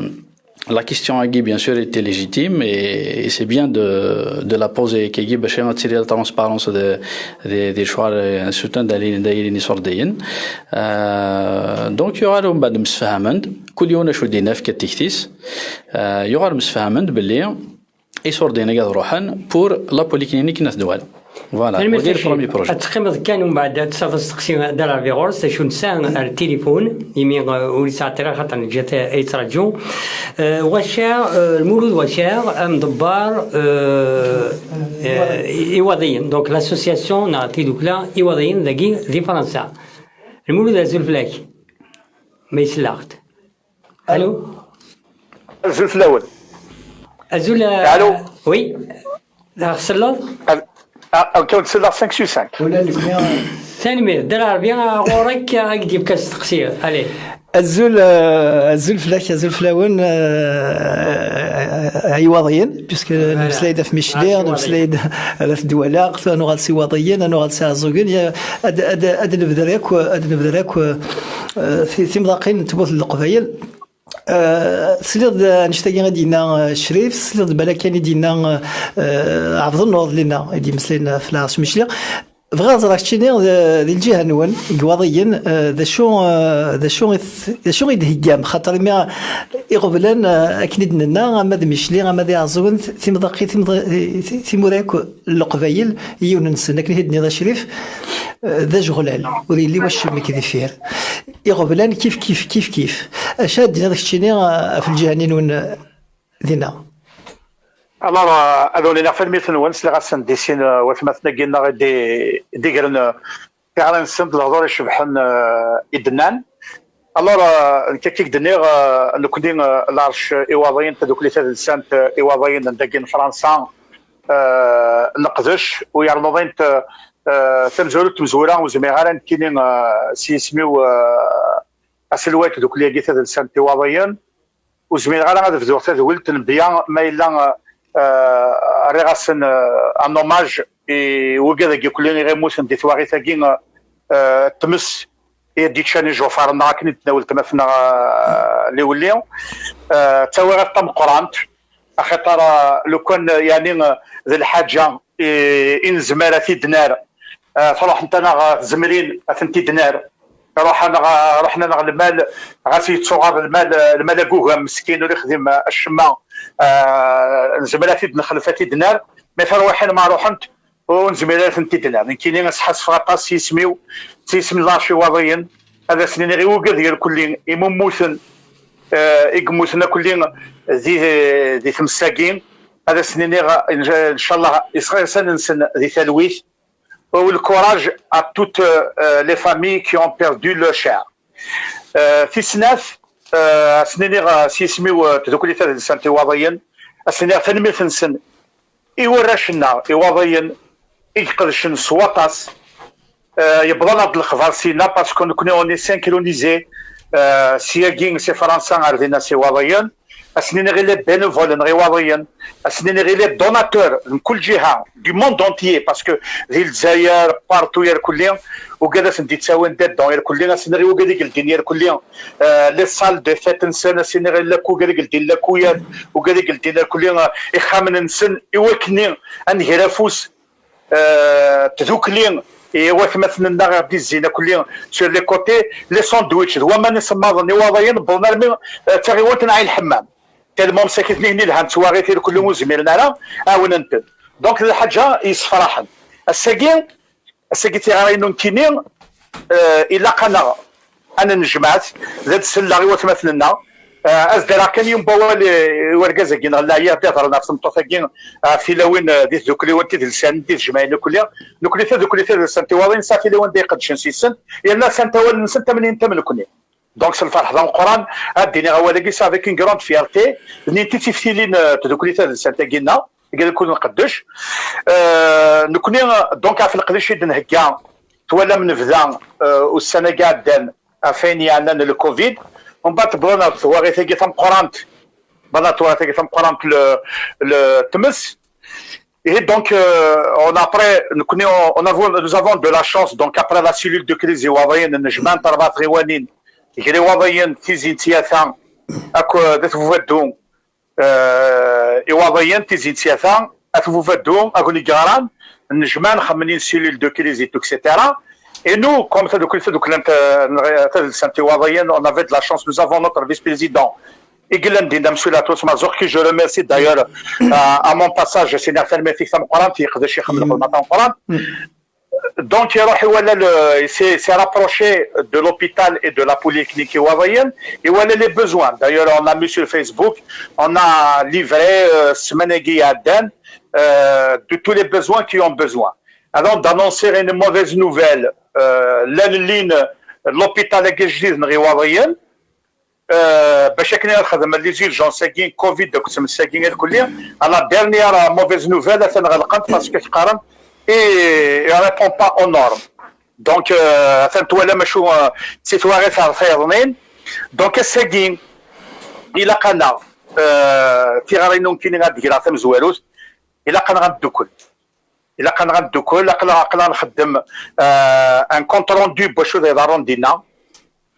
la question-agi, bien sûr, était légitime et, et c'est bien de, de la poser, akkagi, bac ad tili la transparence de, de, de lecɣal, euh, surtout d ayen, d ayen iṣurdiyen. Euh, donc, yuɣal umbeɛd msefhamen-d, kul yiwen acu d-yenna, yefka-d tikti-s. Euh, yuɣal msefhamen-d belli iṣurdiyen-agi ad ruḥen pour la polyclinique n At Dwala. Voilà, wagi le premier projet. Ad teqqimeḍ kan, umbeɛd ad tesɛuḍ asteqsi Dda Lɛerbi ɣur-s, acu nesɛa ar tilifun, imi, euh, ur yesɛi ara, xaṭer neǧǧa-t ad yettraǧu. Euh, Wacaɛ, euh, Lmulud Wacaɛ, amḍebber, euh, euh, Iwaḍiyen, donc l'association neɣ tidukla Iwaḍiyen dagi di Fransa. Lmulud, azul fell-ak. Ma yesleɣ-d. Allô? Azul fell-awen. Azul, euh, allô? Oui. Ad aɣ-tselleḍ? Ah, ok, on se cinq sur cinq. Ula d nekni. Tanemmirt. Dda Lɛerbi, ɣur-k, ad k-d-yefk asteqsi. Allez. Azul, euh, azul fell-ak, azul fell-awen, euh, ay Iwaḍiyen, puisque voilà, nemmeslay-d ɣef Micli, nemmeslay-d ɣef Dwala, ad nuɣal s Iwaḍiyen, ad nuɣal s Iɛeẓẓugen, ya, ad, ad, ad nebder akk, ad nebder akk, euh, ti-, timḍaqin n tmurt n Leqbayel. Euh, tesliḍ-d annect-agi i d-yenna, euh, Crif, tesliḍ-d balakan i d-yenna, euh, Ɛebdennur Lina, i d-yemmeslayen ɣef Lɛerc Micli. Bɣiɣ ad ẓreɣ keččini, eh, di lǧiha-nwen, deg Iwaḍiyen, eh, d acu, eh, d acu i t-, d acu i d-theggam? Xaṭer imi iɣeblan, eh, akken i d-nenna, ama d Micli, ama d Iɛeẓẓugen, timḍaqi-, timḍa-, ti-, timura akk n Leqbayel, yiwen-nsen, akken i t-id-tenniḍ a Crif, eh, d ajeɣlal, ur yelli wacemma deffir. Iɣeblan kif, kif, kif, kif. Acu ad d-tiniḍ keččini, eh, ɣef lǧiha-nni-nwen, eh, dinna? Alors, euh, ad awen-iniɣ tanemmirt-nwen, sliɣ-asen di sin, euh, watmaten-agi-nneɣ i d-, i d-igren, euh, tiɣri-nsen d lehdur icebḥen, euh, i d-nnan. Alors, euh, nekk akka i k-d-nniɣ, euh, nekkni, euh, Lɛerc Iwaḍiyen, tadukli tadelsant, euh, Iwaḍiyen n dagi n Fransa, euh, neqdec, u yernuḍ-int, euh, tamezwarut n tmezwura, ur zmireɣ ara nekkini, euh, s yisem-iw, euh, aselway n tdukli-agi tadelsant Iwaḍiyen. Ur zmireɣ ara ad bduɣ tadwilt n bya ma yella, euh, rriɣ-asen, euh, un hommage i wigad-agi kulli i ɣ-immuten di twaɣit-agi, euh, tmes i d-iččan ijufaṛ-nneɣ akken i d-tnawel tmatneɣ, euh, Liwelli. Euh, d tawaɣit tameqqrant, axaṭer, euh, lukan, euh, yeɛni, euh, d lḥaǧa i, i nezmer ad t-id-nar, euh, truḥent-aneɣ, euh, tzemrin ad tent-id-nar. Ruḥ-aneɣ, ruḥen-aneɣ lmal, ɣas yettuɣaḍ lmal, lmal agugam meskin ur ixdim acemma, ah, nezmer ad t-id-nexlef, ad t-id-nerr, ma tarwiḥin ma ruḥent, ur nezmir ara ad tent-id-nerr. Nekkini ad sḥasfeɣ aṭas s yisem-iw, s yisem n Lɛerc Iwaḍiyen, ad asen-iniɣ i wigad irkelli, i mummuten, ah, i yemmuten akelli di, di tmes-agi, ad asen-iniɣ, ncallah, isɣisan-nsen di talwit, u le courage à toutes, euh, les familles qui ont perdu leur cher. Euh, tis snat, euh, ad sen-iniɣ, euh, s yisem-iw, euh, tdukli tadelsant Iwaḍiyen, ad sen-iniɣ tanemmirt-nsen i warrac-nneɣ Iwaḍiyen i iqedcen s waṭas. Euh, yewweḍ-aneɣ-d lexbar syenna, parce que nekkni on est synchronisé, euh, syagi si Fransa ar dinna s Iwaḍiyen. Ad sen-iniɣ i les bénévoles n Iwaḍiyen, ad sen-iniɣ i les donateurs n kul ǧiha, du monde entier, parce que di Lezzayer, partout irkelli, ugad ad sen-d-ittawin des dons irkelli, ad sen-iniɣ i wugad i yeldin irkelli, euh, les salles de fête-nsen, ad sen-iniɣ i lakk ugad i yeldin lakuyat, ugad i yeldin irkelli, euh, ixxamen-nsen, i wakken ad nger afus, euh, tdukli i watmaten-nneɣ i ɣ-d-izzin akelli sur les côtés, les sandwichs d waman isemmaḍen Iwaḍiyen wwḍen armi, euh, d taɣiwant n Ɛin Lḥemmam. Tellement msakit-nni lhan ttwaɣit irkelli ur zmiren ara ɛawnen-ten. Donc d lḥaǧa yessefraḥen. Ass-agi, ass-agi tiɣri-inu nekkini, euh, ilaq-aneɣ ad nennejmaɛet, d ad selleɣ i watmaten-nneɣ. Ah, ad s-d-rreɣ kan yiwen n wawal i, i wergaz-agi neɣ leɛyir d-iḍerren ɣef tmeṭṭut-agi, ɣef tilawin, eh, di tdukliwin tidelsanin, di tejmaɛin akk-nni. Nekkni tadukli tadelsant Iwaḍiyen nesɛa tilawin d iqeddcen seg-sen, yerna sɛant awal-nsent am nitenti am nekkni. Donc s lferḥ d ameqqran ad d-iniɣ awal-agi, c'est avec une grande fierté, d nitenti i d tiftilin, eh, tdukli tadelsant-agi-nneɣ, deg lkul nqeddec. Eh, nekkni, donc, ɣef leqdic i d-nhegga, twalam nebda, eh, ussan-agi iɛeddan, ɣef wayen yeɛnan le covid. Mbeɛd tewweḍ-aneɣ-d twaɣit-agi tameqqrant, tewweḍ-aneɣ-d twaɣit-agi tameqqrant le, le tmes. Et donc, euh, on a après, nekkni, on, on avons, nous avons de la chance, donc après la cellule de crise Iwaḍiyen, nejmaɛent rebɛa tɣiwanin, gar Iwaḍiyen, Tizi n Tyata, akked At Bubaddu, euh, Iwaḍiyen, Tizi n Tyata, At Bubaddu, Agni Geɣran, nejmaɛ, nxemmem une cellule de crise et tout, et cetera. Et nous, comme tadukli, taduklant, euh, tadelsant Iwaḍiyen, on avait de la chance, nous avons notre vice-président, i yellan dinna, Monsieur Latos Marzouk, qui je remercie d'ailleurs, euh, à mon passage, s-iniɣ tanemmirt-ik tameqqrant, yeqdec ixemmem lxedma tameqqrant. Donc, iruḥ iwala le, il s'est, s'est rapproché de l'hôpital et de la polyclinique Iwaḍiyen, iwala les besoins. D'ailleurs, on a mis sur Facebook, on a livré, euh, semaine-agi iɛeddan, euh, de tous les besoins qui ont besoin. Avant d'annoncer une mauvaise nouvelle, euh, llan llin l'hôpital-agi ajdid n Iwaḍiyen, euh, bac akken ad xedmen les urgences-agi, covid akked tmes-agi irkelli, à la dernière mauvaise nouvelle, atan ɣelqent parce que qqaren, il, il répond pas aux normes. Donc, euh, atan twalam acu, euh, si twaɣit ar tayeḍnin. Donc, ass-agi, ilaq-aneɣ, euh, tiɣri-inu nekkini ad d-greɣ tamezwarut, ilaq-aneɣ ad neddukel. Ilaq-aneɣ ad neddukel, aql-aɣ, aql-aɣ nxeddem, euh, un compte rendu n wacu d iḍerrun dinna.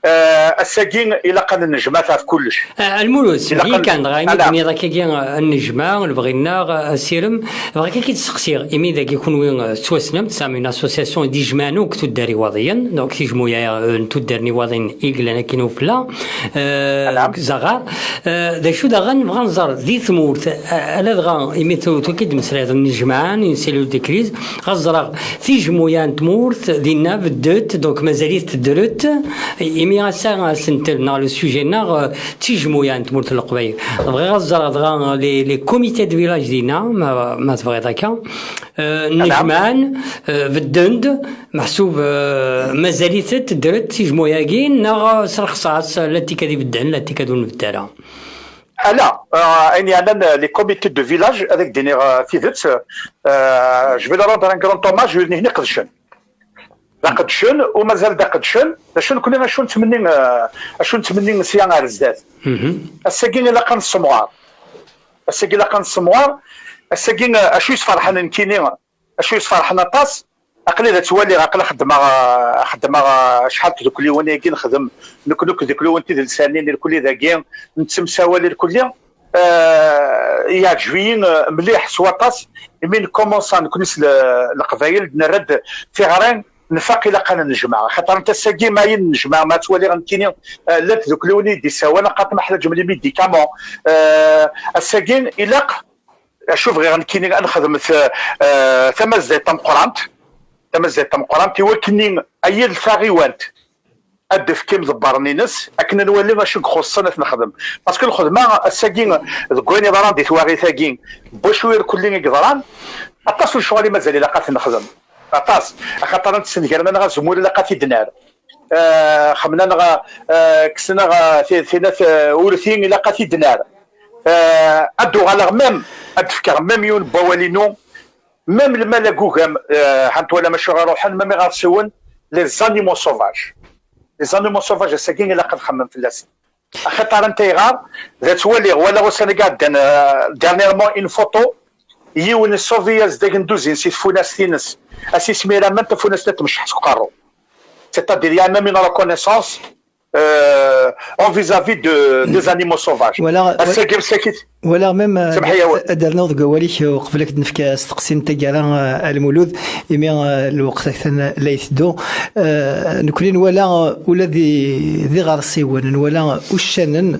Eh, ass-agi ilaq ad nennejmaɛ ɣef kullec. Ah, Lmulud, semmeḥ-iyi kan, dɣa imi d-tenniḍ akkagi, ah, nnejmaɛ, lebɣi-nneɣ, ah, asirem, bɣiɣ ad k-id-sseqsiɣ, imi dagi kunwi, ah, tettwassnem, tesɛam une association i d-ijemɛen akk tuddar Iwaḍiyen, donc tijmuya, ah, n tuddar n Iwaḍiyen i yellan akkin ufella, ah, deg Zaɣar. Ah, d acu daɣen nebɣa ad nẓer di tmurt, ah, ala dɣa imi tura akka i d-tmeslayeḍ nnejmaɛen, une cellule de crise, ɣas ẓreɣ tijmuya n tmurt dinna beddet, donc mazal-it teddret, imi ass-a asentel neɣ le sujet-nneɣ, euh, d tijmuya n tmurt n Leqbayel. Bɣiɣ ad ẓreɣ dɣa les, les comités de village dinna, ma, ma tebɣiḍ akka, euh, nnejmaɛen, euh, bedden-d, meḥsub, euh, mazal-itent ddrent tijmuya-agi, neɣ s lexṣaṣ, la tikka ad ibedden, la tikka ad ur nbedd ara. Ala, euh, ayen yeɛnan, euh, les comités de village, ad ak-d-iniɣ, euh, tidet, euh, je vais leur rendre un grand hommage, ur nihni qedcen. D aqedcen, u mazal d aqedcen, d acu nekni, acu nettmenni, euh, acu nettmenni sya ar zdat. Ass-agi ilaq ad nessemɣar. Ass-agi ilaq ad nessemɣar. Ass-agi, euh, acu yesferḥen nekkini, acu yesferḥen aṭas, aql-i d ttwaliɣ, aql-i xeddmeɣ, xeddmeɣ acḥal n tdukliwin-agi nexdem, nekk, nekk d tdukliwin tidelsanin irkelli dagi, nettemsawal irkelli, eh, yeɛǧeb-iyi, eh, mliḥ s waṭas, imi nkumansa nekni s le-, Leqbayel, nerra-d tiɣri, nfaq ilaq ad nennejmaɛ, axaṭer n tasa-agi ma i nennejmaɛ, ma ttwaliɣ nekkini, eh, llant tdukliwin i d-issawal, aqaṭ ma ḥlaǧem les médicaments, eh, ass-agi ilaq, acu bɣiɣ nekkini ad nexdem t-, eh, tamazdayt tameqqrant, tamazdayt tameqqrant, i wakken ay yal taɣiwant ad d-tefk imḍebbren-ines, akken ad nwali acu i ixuṣṣen ad t-nexdem. Parce que lxedma ass-agi deg wayen yeḍran di twaɣit-agi, n wacu irkelli i yeḍran, aṭas n lecɣal i mazal ilaq ad t-nexdem. Aṭas. Axaṭer ad nessengren-aneɣ azemmur ilaq ad t-id-nerr. Eh, xemnen-aneɣ, eh, kksen-aɣ, eh, ti-, tinat, eh, urti ilaq ad t-id-nerr. Eh, ad d-uɣaleɣ même, ad d-fkeɣ même yiwen n wawal-inu, même lmal agugam, eh, ha n twalam acu i ɣ-iruḥen, même iɣersiwen, les animaux sauvages. Les animaux sauvages, ass-agi ilaq ad nxemmem fell-asen. Axaṭer anta ayɣer? D ad twaliɣ, walaɣ ussan-agi iɛeddan, euh, dernièrement une photo, yiwen iṣubi-as-d agenduz-ines i tfunast-ines, as-ismir aman tafunast ad tmecceḥ seg uqerru. C'est-à-dire, il y a même une reconnaissance, euh, en vis-à-vis de, des animaux sauvages. Walaɣ, ass-agi msakit. Walaɣ même, euh, ad d-rnuɣ deg wawal-ik, euh, uqbel ad k-d-nefk asteqsi n taggara, euh, a Lmulud, imi, euh, lweqt atan la iteddu. Euh, nekkni nwala, euh, ula d i-, d iɣersiwen, nwala uccanen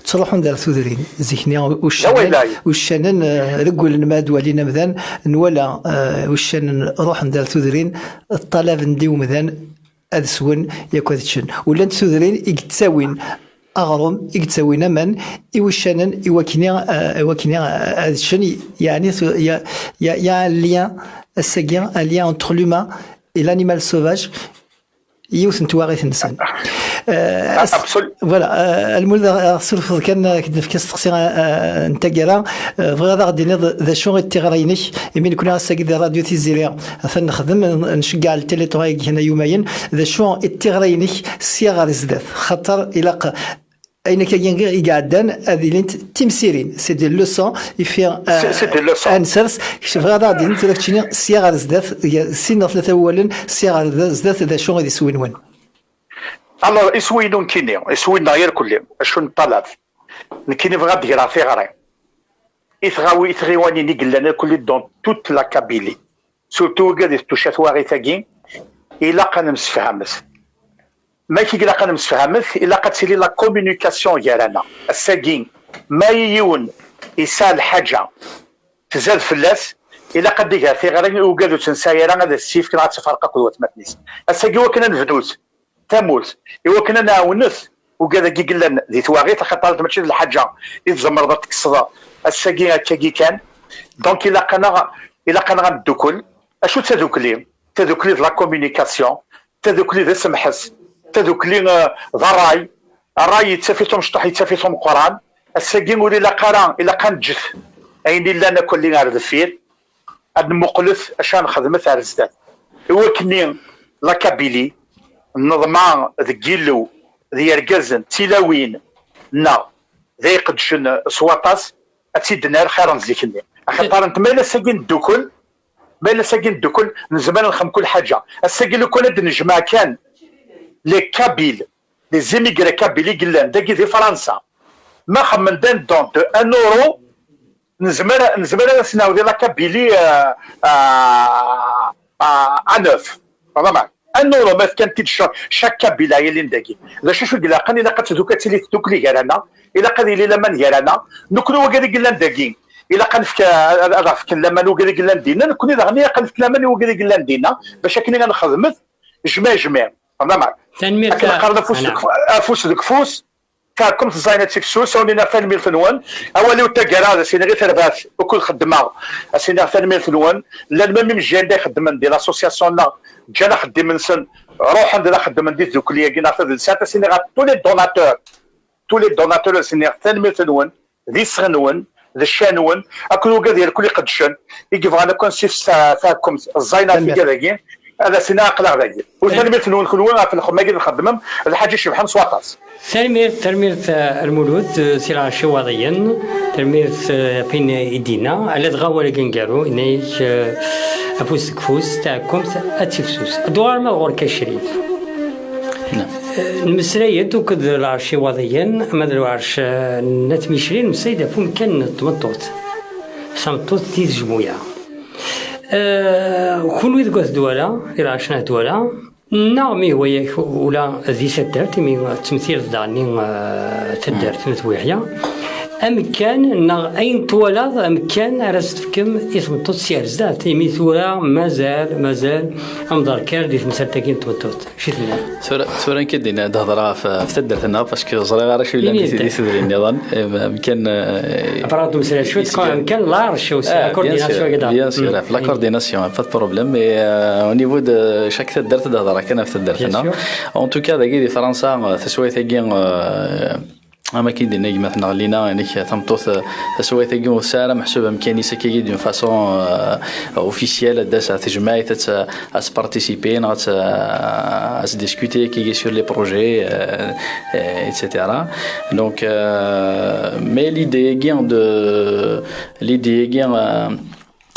ttruḥun-d ar tudrin. Zik-nni uccanen, uccanen, euh, regglen ma ad walin amdan, nwala, euh, uccanen ruḥen-d ar tudrin, ṭṭalaben-d i umdan ad swen yak ad ččen. U llant tudrin i yettawin aɣrum, i yettawin aman i wuccanen, i wakken i, eh, i wakken i, eh, ad ččen, yeɛni tu-, ya, ya, ya un lien, ass-agi, un lien entre l'humain et l'animal sauvage, yiwet n twaɣit-nsen. Eh, as-, voilà, eh, a Lmulud, ɣ-, ɣ-, surfeḍ kan, eh, k-d-nefk asteqsi, eh, n taggara, eh, bɣiɣ ad aɣ-d-tiniḍ d acu i d tiɣri-inek, imi nekkni ass-agi di Radio Tiziri, atan nexdem, n-, nceggeɛ le Téléthon-agi kan ay yumayen, d acu i d tiɣri-inek sya ɣer zdat, xaṭer ilaq ayen akka i iɛeddan ad ilint d timsirin, c'est des leçons, i fi, euh, c'est, c'est des leçons. Ad nsers, kečč bɣiɣ ad aɣ-d-tiniḍ tura keččini sya ɣer zdat, sin neɣ tlata wawalen, sya ɣer zdat, d acu i d iswi-nwen? Alors, iswi-inu nekkini, iswi-nneɣ irkelli, acu neṭṭalab? Nekkini bɣiɣ ad d-greɣ tiɣri i tɣawi-, i tɣiwanin i yellan irkelli dans toute la Kabylie. Surtout wigad i ttuca twaɣit-agi, ilaq ad nemsefhamet. Mak i ilaq ad nemsefhamet? Ilaq ad tili la communication gar-aneɣ. Ass-agi, ma i yiwen isɛa lḥaǧa tzad fell-as, ilaq ad d-iger tiɣri i wigad ur tt-nesɛi ara, ad as-tt-yefk neɣ ad tt-iferq akked watmaten-is. Ass-agi, wakken ad nebdut tamurt, i wakken ad nɛawnet ugad-agi yellan di twaɣit, axaṭer mačči d lḥaǧa i tzemreḍ ad tekkseḍ ass-agi akkagi kan. Donc, ilaq-aneɣ, ilaq-aneɣ ad neddukkel. Acu d tadukli? Tadukli d la communication, tadukli d asemḥes, tadukli, eh, d ṛṛay. Ṛṛay yettaf-it umecṭuḥ, yettaf-it umeqqran. Ass-agi ur ilaq ara, ilaq ad neǧǧet ayen illan akk-lli ar deffir, ad nmuqlet acu ara nxedmet ar zdat. I wakken la Kabylie, nneḍma deg Yillu, d yergazen, d tilawin, neɣ d ay iqeddcen s waṭas, ad tt-id-nerr xir n zik-nni. Axaṭer netta ma yella ass-agi neddukkel, ma yella ass-agi neddukkel, nezmer ad nexdem kul ḥaǧa. Ass-agi lukan ad d-nejmeɛ kan les Kabyles, les immigrés kabyles i yellan dagi di Fransa, ma xemmen-d un don de un euro, nezmer, nezmer ad as-nɛawed i la Kabylie, euh, à, à, à neuf. Vraiment. Un euro ma fkan-t-id chaque, chaque Kabyle yellan dagi. D acu i ilaqen? Ilaq ad tduk-, ad tili tdukli gar-aneɣ, ilaq ad yili laman gar-aneɣ. Nekni wigad i yellan dagi, ilaq ad nefk, ad, ad aɣ-fken laman wigad i yellan dinna, nekni daɣen ilaq ad nefk laman i wigad i yellan dinna, bac akken ad nxedmet jmiɛ jmiɛ. Vraiment. Tanemmirt. Akken qqaren afus deg, afus deg ufus, taɛkemt ẓẓayen ad tifsus, awen-iniɣ tanemmirt-nwen. Awal-iw n taggara, ad as-iniɣ i terbaɛt ukud xeddmeɣ, ad as-iniɣ tanemmirt-nwen. Llan même imejjayen da ixeddmen di l'association-nneɣ, ǧǧan axeddim-nsen, ruḥen-d ad xeddmen di tdukli-agi neɣ tadelsant, ad as-iniɣ à tous les donateurs, tous les donateurs, ad as-iniɣ tanemmirt-nwen, d iseɣ-nwen, d ccan-nwen, akked wigad irkul iqeddcen, i yebɣan akk ad nessifses ta-, taɛkemt ẓẓayen ɣef tigad-agi, ad as-iniɣ aql-aɣ dagi. U tanemmirt-nwen kunwi ɣef lxedma-agi d-txeddmem, d lḥaǧa icebḥen s waṭas. Tanemmirt, tanemmirt, eh, a Lmulud, eh, si lɛerc Iwaḍiyen, tanemmirt, eh, ɣef wayen i d-yenna, ala dɣa awal-agi aneggaru, yenna-ak, eh, afus deg ufus, taɛkemt ad tifsus. Ad d-uɣaleɣ ma d ɣur-k a Crif. Naam. Eh, nemmeslay-d akked lɛerc Iwaḍiyen, ama d lɛerc, eh, n At Micli, nemmeslay-d ɣef umkan n tmeṭṭut. Tameṭṭut di tejmuya. Eh, kunwi deg At Dwala, di lɛerc n At Dwala, neɣ mi yehwa-yak ula di taddart, imi tettmettileḍ daɣen, eh, taddart n At Wiḥya, amkan neɣ ayen twalaḍ, amkan ara s-tefkem i tmeṭṭut sya ar zdat, imi tura mazal, mazal amḍerkal di temsalt-agi n tmeṭṭut. Acu tenniḍ? Tura, tura nekk ad d-iniɣ, ad d-hedreɣ ɣef, ɣef taddart-nneɣ, parce que ur ẓriɣ ara acu yellan di, di tudrin nniḍen. Em, amkan, eh, après, ad d-nemmeslay cwiṭ, amkan, la recherche, la coordination, bien sûr, ɣef la coordination, pas de problème. Et, euh, au niveau de chaque taddart, ad d-hedreɣ kan ɣef taddart-nneɣ. En tout cas, dagi di Fransa, eh, taswiɛt-agi, eh, am akken i d-tenna gma-tneɣ Lina, amek tameṭṭut, eh, taswiɛt-agi ur tesɛi ara meḥsub amkan-is akkagi d'une façon, euh, officielle, ad d-tas ɣer tejmaɛt, ad s-, ad s-participer, neɣ ad s-, ad s-discuter akkagi sur les projets, euh, euh, et cetera. Donc, euh, mais l'idée-agi de, l'idée-agi, euh,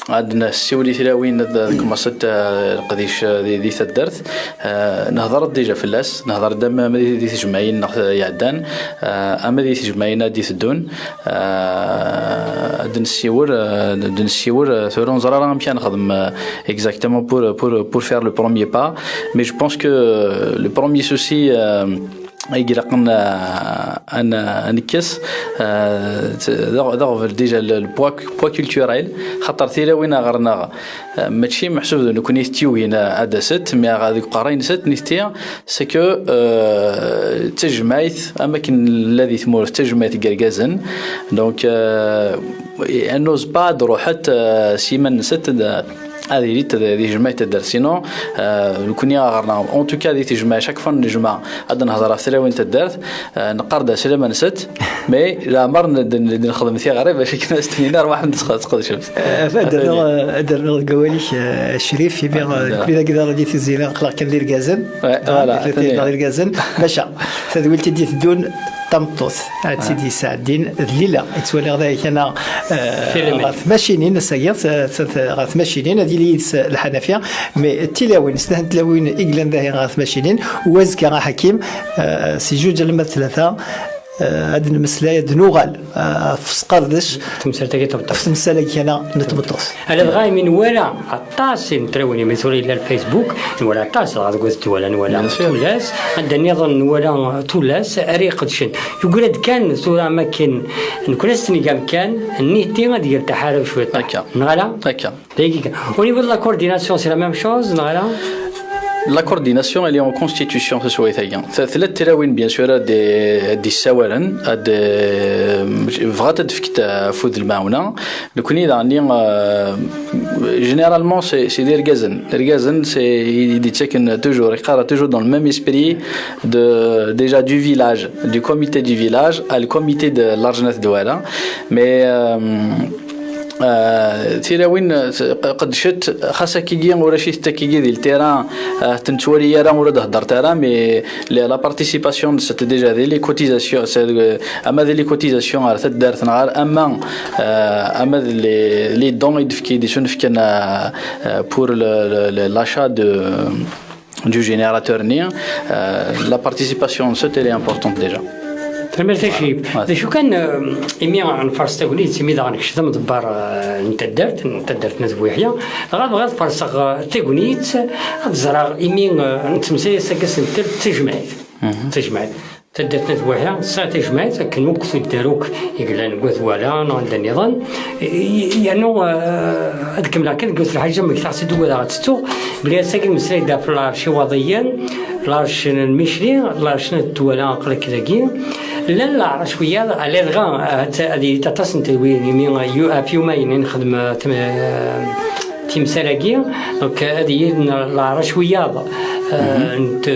ad nessiwel i tlawin, ad, ad commencent, euh, leqdic, euh, di, di taddart. Euh, nehder-d déjà fell-as, nehder-d ama, ama di, di tejmaɛin neɣ iɛeddan, euh, ama di tejmaɛin ad d-iteddun. Euh, ad nessiwel, euh, ad nessiwel, euh, tura ur neẓri ara amek ara nexdem, euh, exactement pour, pour, pour faire le premier pas. Mais je pense que, euh, le premier souci, euh, i ilaqen, euh, ad n-, ad nekkes, euh, d, d aɣbel déjà le, le poids, poids culturel, xaṭer tilawin ɣer-neɣ, euh, mačči meḥsub d nekkni i t-yugin ad d-asent, mais deg uqerray-nsent nitenti, c'est que, euh, d tajmaɛt, am akken nella di tmurt, d tajmaɛt n yergazen. Donc, euh, elles n'osent pas ad ruḥent, euh, s yiman-nsent, ad, ad ilint di, di tejmaɛt n taddart. Sinon, euh, nekkni ɣer-neɣ, en tout cas, di tejmaɛt, chaque fois nejmaɛ, ad nehder ɣef tlawin n taddart, euh, neqqar-d aslama-nsent, mais leɛmer n-, d-, d-, d-nexdem tiɣri bac akken ad s-tinin arwaḥ ad tesqedcemt. Ad d-rnuɣ, ad d-rnuɣ deg wawal-ik, euh, Crif, imi, euh, nekkni dagi daɣ di Tizi, aql-aɣ kan d irgazen. Ouais, voilà. D irgazen. Maca, tadwilt i d-iteddun, tameṭṭut ad tt-id-yesɛeddin d Lila. I ttwaliɣ dahi kan, eh, ɣer tmacinin, ass-agi, s-, s-, ɣer tmacinin, ad yili yid-s Lḥanafi, mais d tilawin, snat n tlawin i yellan dahi ɣer tmacinin, u azekka, a Ḥakim, eh, si juj alamma d tlata, eh, ad nmeslay, ad nuɣal, eh, ɣef usqerdec, temsalt-agi n tmeṭṭut. Ɣef temsalt-agi kan n tmeṭṭut. Ala dɣa imi nwala aṭas n tlawin, imi tura yella Facebook, nwala aṭas, dɣa deg At Dwala nwala tullas, anda nniḍen nwala tullas ara iqedcen. Yugad kan tura am akken nekkni ad s-neg amkan, nitenti ad d-yertaḥ ara cwiṭ. Akka. Neɣ ala? Akka. Dagi kan. Au niveau de la coordination, c'est la même chose, neɣ ala? La coordination, elle est en constitution, taswiɛt-agi. T-, tella tlawin, bien sûr, ad d-, ad d-issawalen, ad d-, bɣant ad d-fkent afud n lemɛawna. Nekkni daɣen, euh, généralement, c'est, c'est d irgazen. Irgazen, c'est, i d-yettaken toujours, yeqqar toujours dans le même esprit de, déjà du village, du comité du village, à le comité de Large n At Dwala. Mais, euh, euh, tilawin, euh, qeddcent, xas akkagi, ulac-itent akkagi di le terrain, euh, ur tent-nettwali ara, ur d-heddrent ara, mais la, la participation-nsent déjà di les cotisations, c'est, euh, ama di les cotisations ar taddart neɣ ar, ama, euh, ama di les, les dons i d-fki, d isunefken, euh, euh, pour le, le, le, l'achat de, du générateur-nni, euh, la participation-nsent, elle est importante déjà. Tanemmirt a Cib. D acu kan, euh, imi nfares tagnit, imi daɣ nekcem d amḍebber, euh, n taddart, n taddart n At Buḥya, dɣa bɣiɣ ad farseɣ, euh, tagnit, ad ẓreɣ imi, euh, nettemsayas akka s nettel d tajmaɛt. D tajmaɛt. Taddart n At Buḥya tesɛa tajmaɛt akken akk tuddar akk i yellan deg At Wala neɣ anda nniḍen. I-, yernu, eh, ad kemmleɣ kan deg yiwet lḥaǧa, ma gteɣ-tt-id ugadeɣ ad tt-ttuɣ, belli ass-agi nemmeslay-d ɣef lɛerc Iwaḍiyen, lɛerc n Lmicli, lɛerc n At Wala, aql-ak dagi. Llan leɛrac wiyaḍ, ala dɣa, eh, ad, ad yili aṭas n tedwilin, imi, eh, yu-, ɣef yumayen i nexdem, eh, tem-, eh, timsal-agi, donc, ad yili leɛrac wiyaḍ, euh, n t-,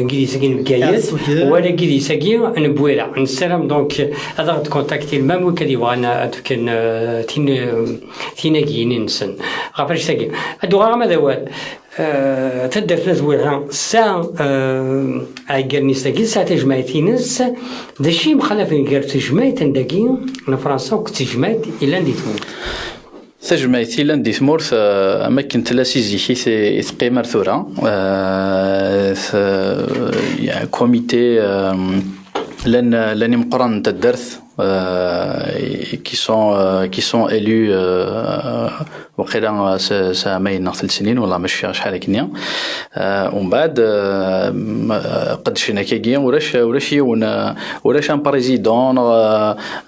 n yidis-agi n Bgayet, wala n yidis-agi n Bwira. Nessaram, donc, ad aɣ-d-kontaktin, même wid ad yebɣan ad fken, euh, tin, euh, tinagiyin-nsen. Ɣef annect-agi, ad d-uɣaleɣ ama d awal. Euh, taddart n At Buḥya tesɛa, euh, aɛeggalen-is dagi, tesɛa tajmaɛt-ines. D acu yemxalafen gar tejmaɛt n dagi, n Fransa, akked tejmaɛt yellan di tmurt? Tajmaɛt yellan di tmurt, eh, am akken tella si zik i te-, i teqqim ar tura. Eh, t-, ya, comité, eh, llan, llan imeqqranen n taddart, eh, qui sont, eh, qui sont élus, eh, waqila, eh, s, s ɛamayen neɣ telt snin, wala ma cfiɣ acḥal akkenni. Eh, umbeɛd, eh, m-, eh, qeddcen akkagi, urac, urac yiwen, eh, urac un président, neɣ,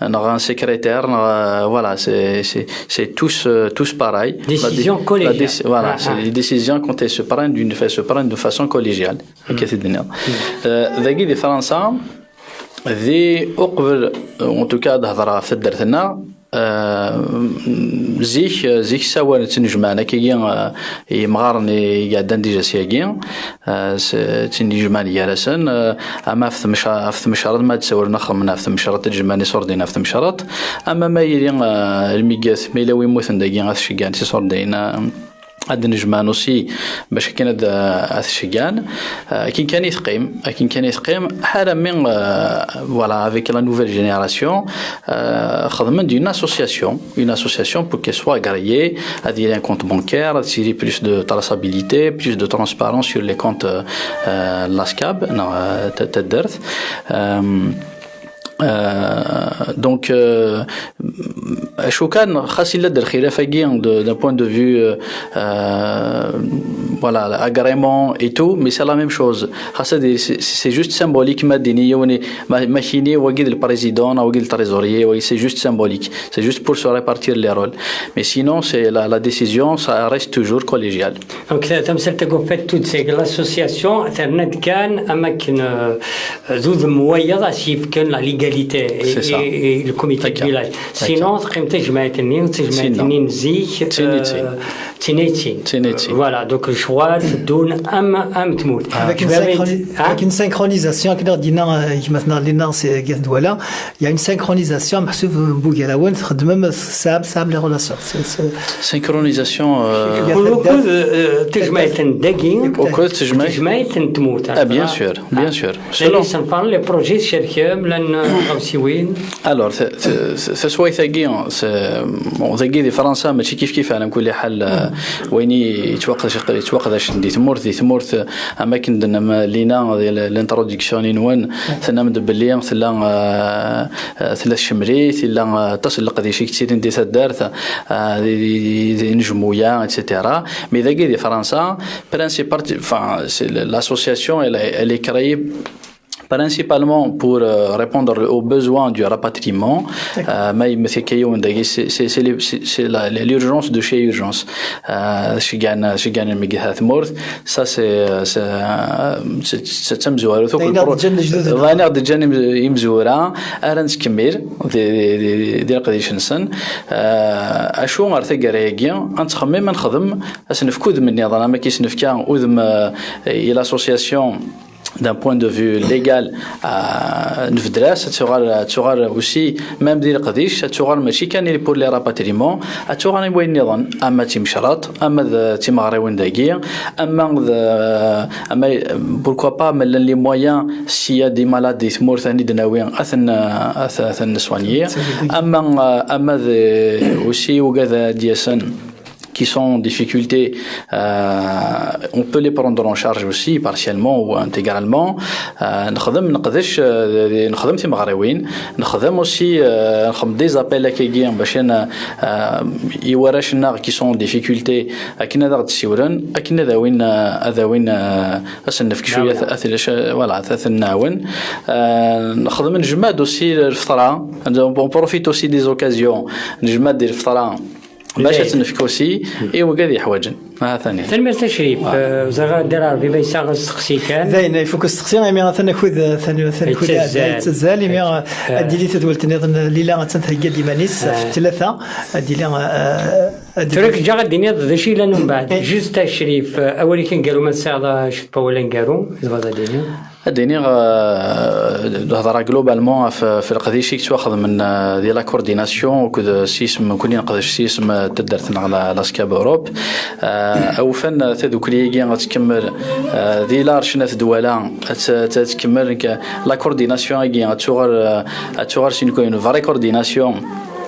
eh, neɣ un secrétaire, neɣ, eh, voilà, c'est, c'est, c'est tous, euh, tous pareils. La dé-, Décision la collégiale. Déci-, voilà, c'est les décisions quand elles se prennent d'une fa-, se prennent de façon collégiale. Akka t-id-nniɣ. Euh, dagi di Fransa, di uqbel, en tout cas, ad hedreɣ ɣef taddart-nneɣ, euh, zik, zik ssawalen, ttnejmaɛen akkagi, euh, yemɣaren i iɛeddan déjà syagi, euh, s-, ttnejmaɛen gar-asen, euh, ama ɣef tmec-, ɣef tmecreḍt, ma ad d-sawlen axemmen ɣef tmecreḍt, ad jemɛen iṣurdiyen ɣef tmecreḍt, ama ma yili, euh, lmigat, ma yella wi mmuten dagi, ad ceggɛen s iṣurdiyen, euh, ad d-nejmaɛen aussi bac akken ad, ad ceggɛen. Euh, akken kan i teqqim, akken kan i teqqim, ḥarami, euh, voilà, avec la nouvelle génération, euh, xedmen une association, une association pour qu'elle soit agréée, ad yili un compte bancaire, ad yili plus de traçabilité, plus de transparence sur les comptes, euh, la SCAB, neɣ, euh, ta-, taddart. Euh, Euh, donc, euh, acu kan, xas illa-d lxilaf-agi de, d'un point de vue, euh, euh, voilà, agrément et tout, mais c'est la même chose. Xas ad, c'est, c'est juste symbolique, ma d-ini yiwen, ma, ma kini, wagi d le président, wagi d le trésorier, wagi, c'est juste symbolique. C'est juste pour se répartir les rôles. Mais sinon, c'est la, la décision, ça reste toujours collégial. Donc, ta-, tamsalt-agi, en fait, tout, c'est que l'association, terna-d kan, am akken, euh, d udem wayeḍ as yefkan la légalité et, c'est ça, et, et le comité de village. Sinon, teqqim tejmaɛt-nni, tejmaɛt-nni n zik, d tin i d tin. Euh, d tin i d tin. D tin i d tin. Voilà, donc, lecɣal teddun am, am tmurt. Avec une synchroni-, avec une synchronisation, akken i ɣ-d-yenna, euh, gma-tneɣ Lina, c'est, Gad Douala, il y a une synchronisation, meḥsub, n wugarawen, txeddmem, tesɛam, tesɛam les relations. C'est, c'est synchronisation, euh, il y a, euh, tejmaɛt n dagi. Akked tejmaɛt. Tejmaɛt n tmurt. Ah, bien sûr, bien sûr. Llan yisenfaren, les projets tcerkem, llan, euh, tɣawsiwin. Alors, t-, t-, t-, taswayt-agi, c'est, bon, dagi di Fransa, mačči kif kif, ɛla kulli ḥal, euh, wayen i yettwaqdac-, yettwaqdacen di tmurt, di tmurt, euh, am akken d-tennam Lina di l-, l'introduction-nwen, tennam-d belli tella, euh, euh, tella tcemrit, tella, euh, aṭas n leqdic i yettilin di taddart, euh, di, di, di, di inejmuya, et cetera. Mais dagi di Fransa, principal, enfin, c'est le, l'association, elle, est- elle est créée principalement pour, euh, répondre aux besoins du rapatriement. D'accord. Euh, ma yemmet akka yiwen dagi, c'est, c'est, c'est les, c'est, c'est la, l'urgence de chez urgence. Euh, ceggɛen, ceggɛen lmeyytin ar tmurt. Ça, c'est, euh, c'est, euh, c'est, c'est d tamezwarut. Ayen i ɣ-d-ǧǧan lejdud-nneɣ. Ayen i ɣ-d-ǧǧan im-, imezwura, ara nettkemmil di, di, di, di leqdic-nsen. Euh, acu ar taggara-agi, ad nettxemmim, ad nexdem, ad s-nefk udem nniḍen, am akken i s-nefka udem, euh, i l'association d'un point de vue légal, euh, nbeddel-as, ad tuɣal, ad tuɣal aussi, même di leqdic, ad tuɣal mačči kan pour les rapatriements, ad tuɣal i wayen nniḍen, ama d timecreḍt, ama d timeɣriwin dagi, ama d, ama, pourquoi pas, ma llan les moyens, s'il y a des malades di tmurt, ad ten-id-nawi, ad ten-, ad ten-, ad ten-nessoigner, ama, ama d, aussi, wigad ad d-yasen, qui sont en difficulté, euh, on peut les prendre en charge aussi partiellement ou intégralement. Euh, نخدم نقدش, euh, نخدم timeɣriwin, نخدم aussi, euh, نخدم des appels akkagi باش ن-, euh, i warrac-nneɣ qui sont en difficulté akken ad aɣ-d-ssiwlen, akken ad awin, euh, ad awin, euh, ad sen-nefk cwiya, ad, voilà, ad ten-nɛawen. Euh, نخدم نجمع-d aussi lfeṭra, on profite aussi des occasions, نجمع-d lfeṭra. Bac ad tt-nefk aussi i wigad yeḥwaǧen. Ha-t-an. Tanemmirt a Crif. Ẓriɣ Dda Lɛerbi ma yesɛa asteqsi kan. Dayen, ifuk usteqsi, imi atan akud, atan, atan akud iɛedda, yettazzal, imi ad d-tili tadwilt nniḍen, Lila attan thegga-d iman-is ɣef tlata, ad d-tili, ad d-tili. Tura ǧǧiɣ ad d-tiniḍ d acu yellan umbeɛd. Juste a Crif, awal-ik aneggaru ma tesɛiḍ acu n wawal aneggaru i tebɣiḍ ad d-tiniḍ? Ad d-iniɣ, euh, d-, hedreɣ globalement ɣef, ɣef leqdic i yettwaxedmen, euh, di la coordination akked s yisem, nekkni neqdec s yisem, euh, n taddart-nneɣ la, la SCAB Europe. Euh, awufan, euh, tadukli-agi ad tkemmel, euh, di large n at Dwala, ad t-, ad tkemmel nekk, la coordination-agi ad tuɣal, euh, ad tuɣal s une, une vraie coordination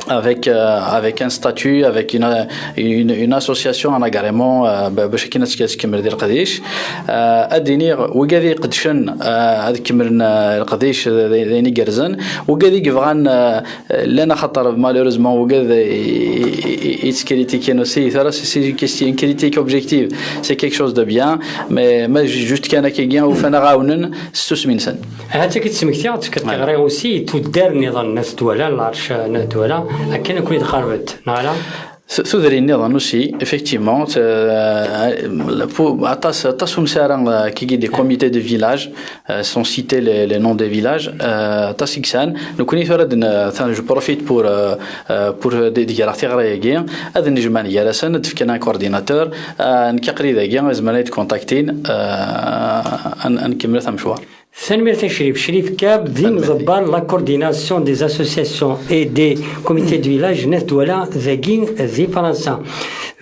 avec, euh, avec un statut, avec une, une, une association, un agrément, euh, ba-, bac akken ad tkemmel di leqdic. Euh, ad d-iniɣ, wigad iqedcen, euh, ad kemmlen, euh, leqdic, d, d, d ayen igerrzen. Wigad i yebɣan, euh, llan axaṭer, malheureusement, wigad i, i, i, i ttkrittiken aussi. Tura, c'est, c'est une question, une critique objective, c'est quelque chose de bien. Mais, mais ju-, juste kan akkagi, ufan aɣ-ɛawnen s tsusmi-nsen. Ahat akka d-smektiɣ, tefkiḍ tiɣri aussi i tuddar nniḍen n At Dwala, large n At Dwala, akken ad ken-id-qarbent, neɣ ala? Tu-, tudrin nniḍen aussi, effectivement, t-, euh, pour, aṭas, aṭas umsara, euh, kigi des comités de village, euh, sans citer les, les noms des villages, euh, aṭas i yesɛan. Nekkni tura ad n-, atan, je profite pour, euh, euh, pour d-, d-greɣ tiɣri-agi, ad nejmeɛ gar-asen, ad d-fken un coordinateur, euh, nekk aql-i dagi, izemren ad yi-d-kontaktin, euh, ad n-, ad nkemmel amecwar. Tanemmirt a Crif. Crif Kab, d imḍebber la coordination des associations et des comités de village n At Dwala dagi di Fransa.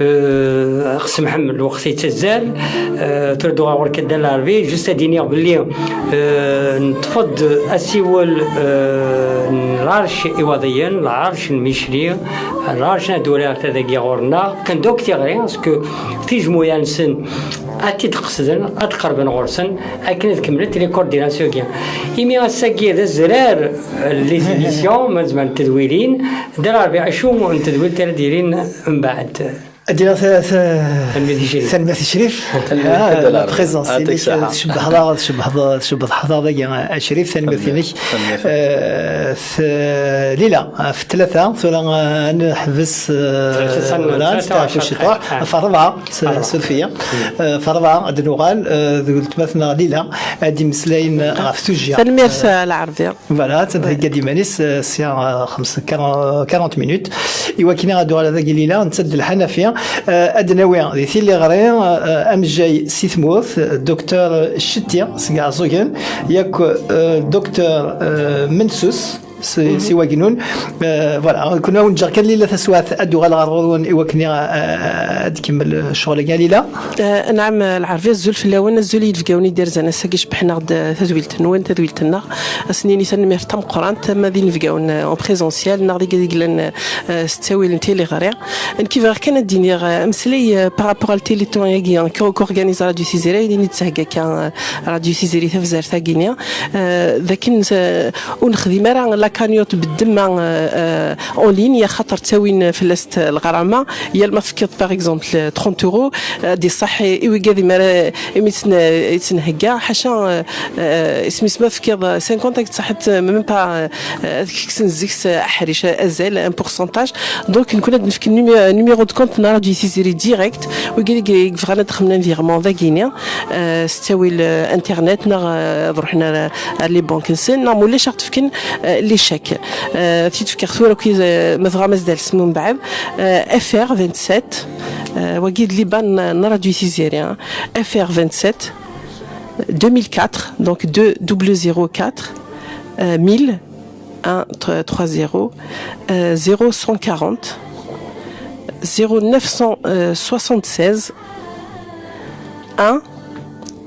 Euh, xsem ḥemmel, lweqt yettazzal. Euh, tura ad uɣaleɣ ɣur-k a Dda Lɛerbi, juste ad d-iniɣ belli, euh, neṭṭef-d asiwel, euh, n lɛerc Iwaḍiyen, lɛerc n Micli, lɛerc n At Dwala ata dagi ɣur-neɣ. Kan donc tiɣri, parce que tijmuya-nsen ad t-id-qesden, ad qerben ɣur-sen, akken ad kemmlent les coordinations-agi. Imi ass-agi d azrar, les émissions, ma zemrent tedwilin, Dda Lɛerbi, acu n tedwilt ara d-yilin mbeɛd? Ad d-iniɣ ta-, ta-, tanemmirt i Crif. Tanemmirt i Crif. Ah, la présence-inek, tcebbeḥ daɣ, tcebbeḥ, tcebbeḥ daɣ dagi, a Crif, tanemmirt-inek. Euh, t-, Lila, ɣef tlata, tura, euh, ad neḥbes, euh, voilà, nesteɛfu ciṭuḥ. Ɣef rebɛa, s-, suref-iyi. Euh, ɣef rebɛa, ad nuɣal, euh, d weltma-tneɣ Lila, ad d-imeslayen ɣef tujjya. Tanemmirt, euh, a Lɛerbi. Voilà, ad thegga-d iman-is, euh, sya, euh, xemsa, quarante, quarante minutes. I wakken ad uɣaleɣ dagi Lila, netta d Lḥanafi, euh, ad d-nawi di tiliɣri, euh, amejjay si tmurt, euh, docteur Cetti, seg Iɛeẓẓugen, yak, euh, docteur, euh, Mensus, si, si Wagnun. Euh, voilà, kunwi ad wen-ǧǧeɣ kan Lila taswiɛt, ad d-uɣaleɣ ɣer ɣur-wen i wakken, euh, ad tkemmel ccɣel-agi, a Lila. Eh, anɛam, eh, Lɛerbi, azul fell-awen, azul i yinebgawen i d-irzan ass-agi, cebbḥen-aɣ-d, eh, tadwilt-nwen, tadwilt-nneɣ. Ad sen-nini tanemmirt tameqqrant, ama d inebgawen, eh, en présentiel, neɣ d igad i yellan, eh, s ttawil n tiliɣri. Nekk bɣiɣ kan ad d-iniɣ, eh, ameslay, eh, par rapport à le téléthon-agi, eh, qu'o-, qu'organise Radio Tiziri, ayen i d-tetthegga akka, eh, Radio Tiziri tabzert-agi-ni, eh, d akken, eh, ur nexdim ara la cagnotte beddemma, eh, eh, en ligne, axaṭer ttawin fell-as t-, lɣrama, yal ma tefkiḍ, par exemple, trente euros, eh, ad iṣaḥ i, i wigad imi ara, imi tt-n-, i tt-nhegga, ḥaca, eh, eh, isem-is ma tefkiḍ cinquante, ad iṣaḥ même pas, eh, ad k-kksen zik s aḥric, azal, un pourcentage. Donc, nekkni ad nefk numé-, numéro de compte n Radio Tiziri direct, wigad i, i yebɣan ad xedmen un virement dagini, eh, s ttawil, eh, internet, neɣ, eh, ad ruḥen ar, ar les banques-nsen, neɣ ma ulac ad ɣ-d-fken, eh, les chèques. Eh, ad t-id-fkeɣ tura akk, eh, ma tebɣam ad s-d-talsem mbeɛd. Eh, F R vingt-sept, eh, wagi d l'I B A N n Radio Tiziri, hein. F R vingt-sept, deux mille quatre, donc deux double zéro quatre, euh, mille, un, trois, trois zéro, euh, zéro cent quarante, zéro neuf cent soixante-seize, un,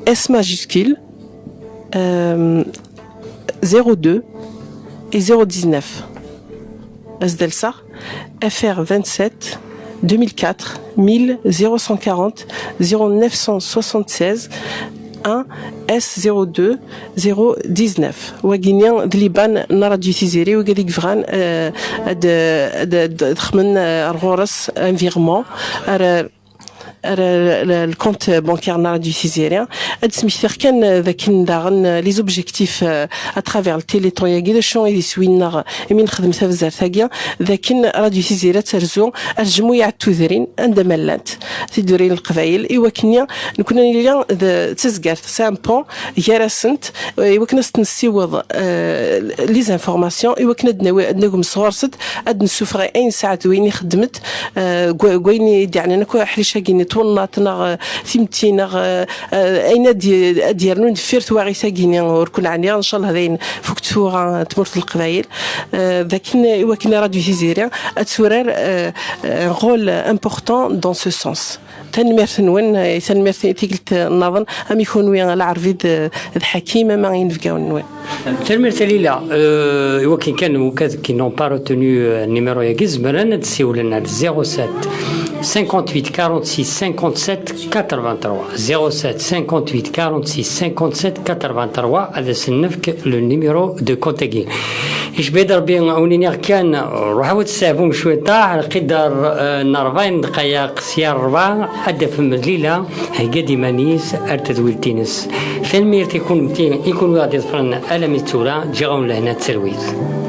S majuscule, euh, zéro deux et zéro dix-neuf. As-d-alseɣ, F R vingt-sept, deux mille quatre, mille, zéro cent quarante, zéro neuf cent soixante-seize, un, S zéro deux, zéro dix-neuf. Wagini d liban n Radio Tiziri, wigad i yebɣan, euh, ad, ad, ad, ad xmen, euh, ar ɣur-s un virement, ar, ar, ar le compte bancaire n Radio Tiziri. Ad smektiɣ kan, euh, d akken daɣen, euh, les objectifs, euh, à travers le Téléthon-agi, d acu i d iswi-nneɣ imi nexdem tabzert-agi, d akken Radio Tiziri ad terzu ar tjemmuyaɛt tudrin anda ma llant, tiddurin n Leqbayel, i wakken nekkni nili d tazgart, c'est un pont gar-asent, i wakken ad s-nessiweḍ, euh, les informations, i wakken ad nawi, ad nagem sɣur-sent, ad nessufeɣ ayen nesɛa d wayen i xeddmet, euh, deg wa-, deg wayen i d-yeɛnan akk aḥric-agi n twennaḍt neɣ, euh, timetti neɣ, euh, euh, ayen ad d-, ad d-yernun deffir twaɣit-agi-ni ur kun-ɛniɣ, ncallah d ayen fuk tura tmurt n Leqbayel, euh, d akken i wakken Radio Tiziri ad turar, euh, un rôle important dans ce sens. Tanemmirt-nwen, eh, tanemmirt i tikkelt nniḍen, am i kunwi, Lɛerbi d, d Ḥakim, ama inebgawen-nwen. Tanemmirt a Lila. Euh, i wakken kan, wigad qui n'ont pas retenu, euh, numéro-agi, zemren ad d-siwlen ar zéro sept cinquante-huit quarante-six cinquante-sept quatre-vingt-trois. Zéro sept cinquante-huit quarante-six cinquante-sept quatre-vingt-trois, ad asen-nefk le numéro de compte-agi. Icbi-d Rebbi, a wen-iniɣ kan, ruḥew ad testeɛfum cwiṭ, lqidar, eh, n ṛebɛin dqayeq sya ṛebɛa, ad d-tafem Lila, thegga-d iman-is ar tedwilt-ines. Tanemmirt i kunemti, i kunwi ɣ-d-iḍefren alammi d tura, ǧǧiɣ-awen lehna d talwit.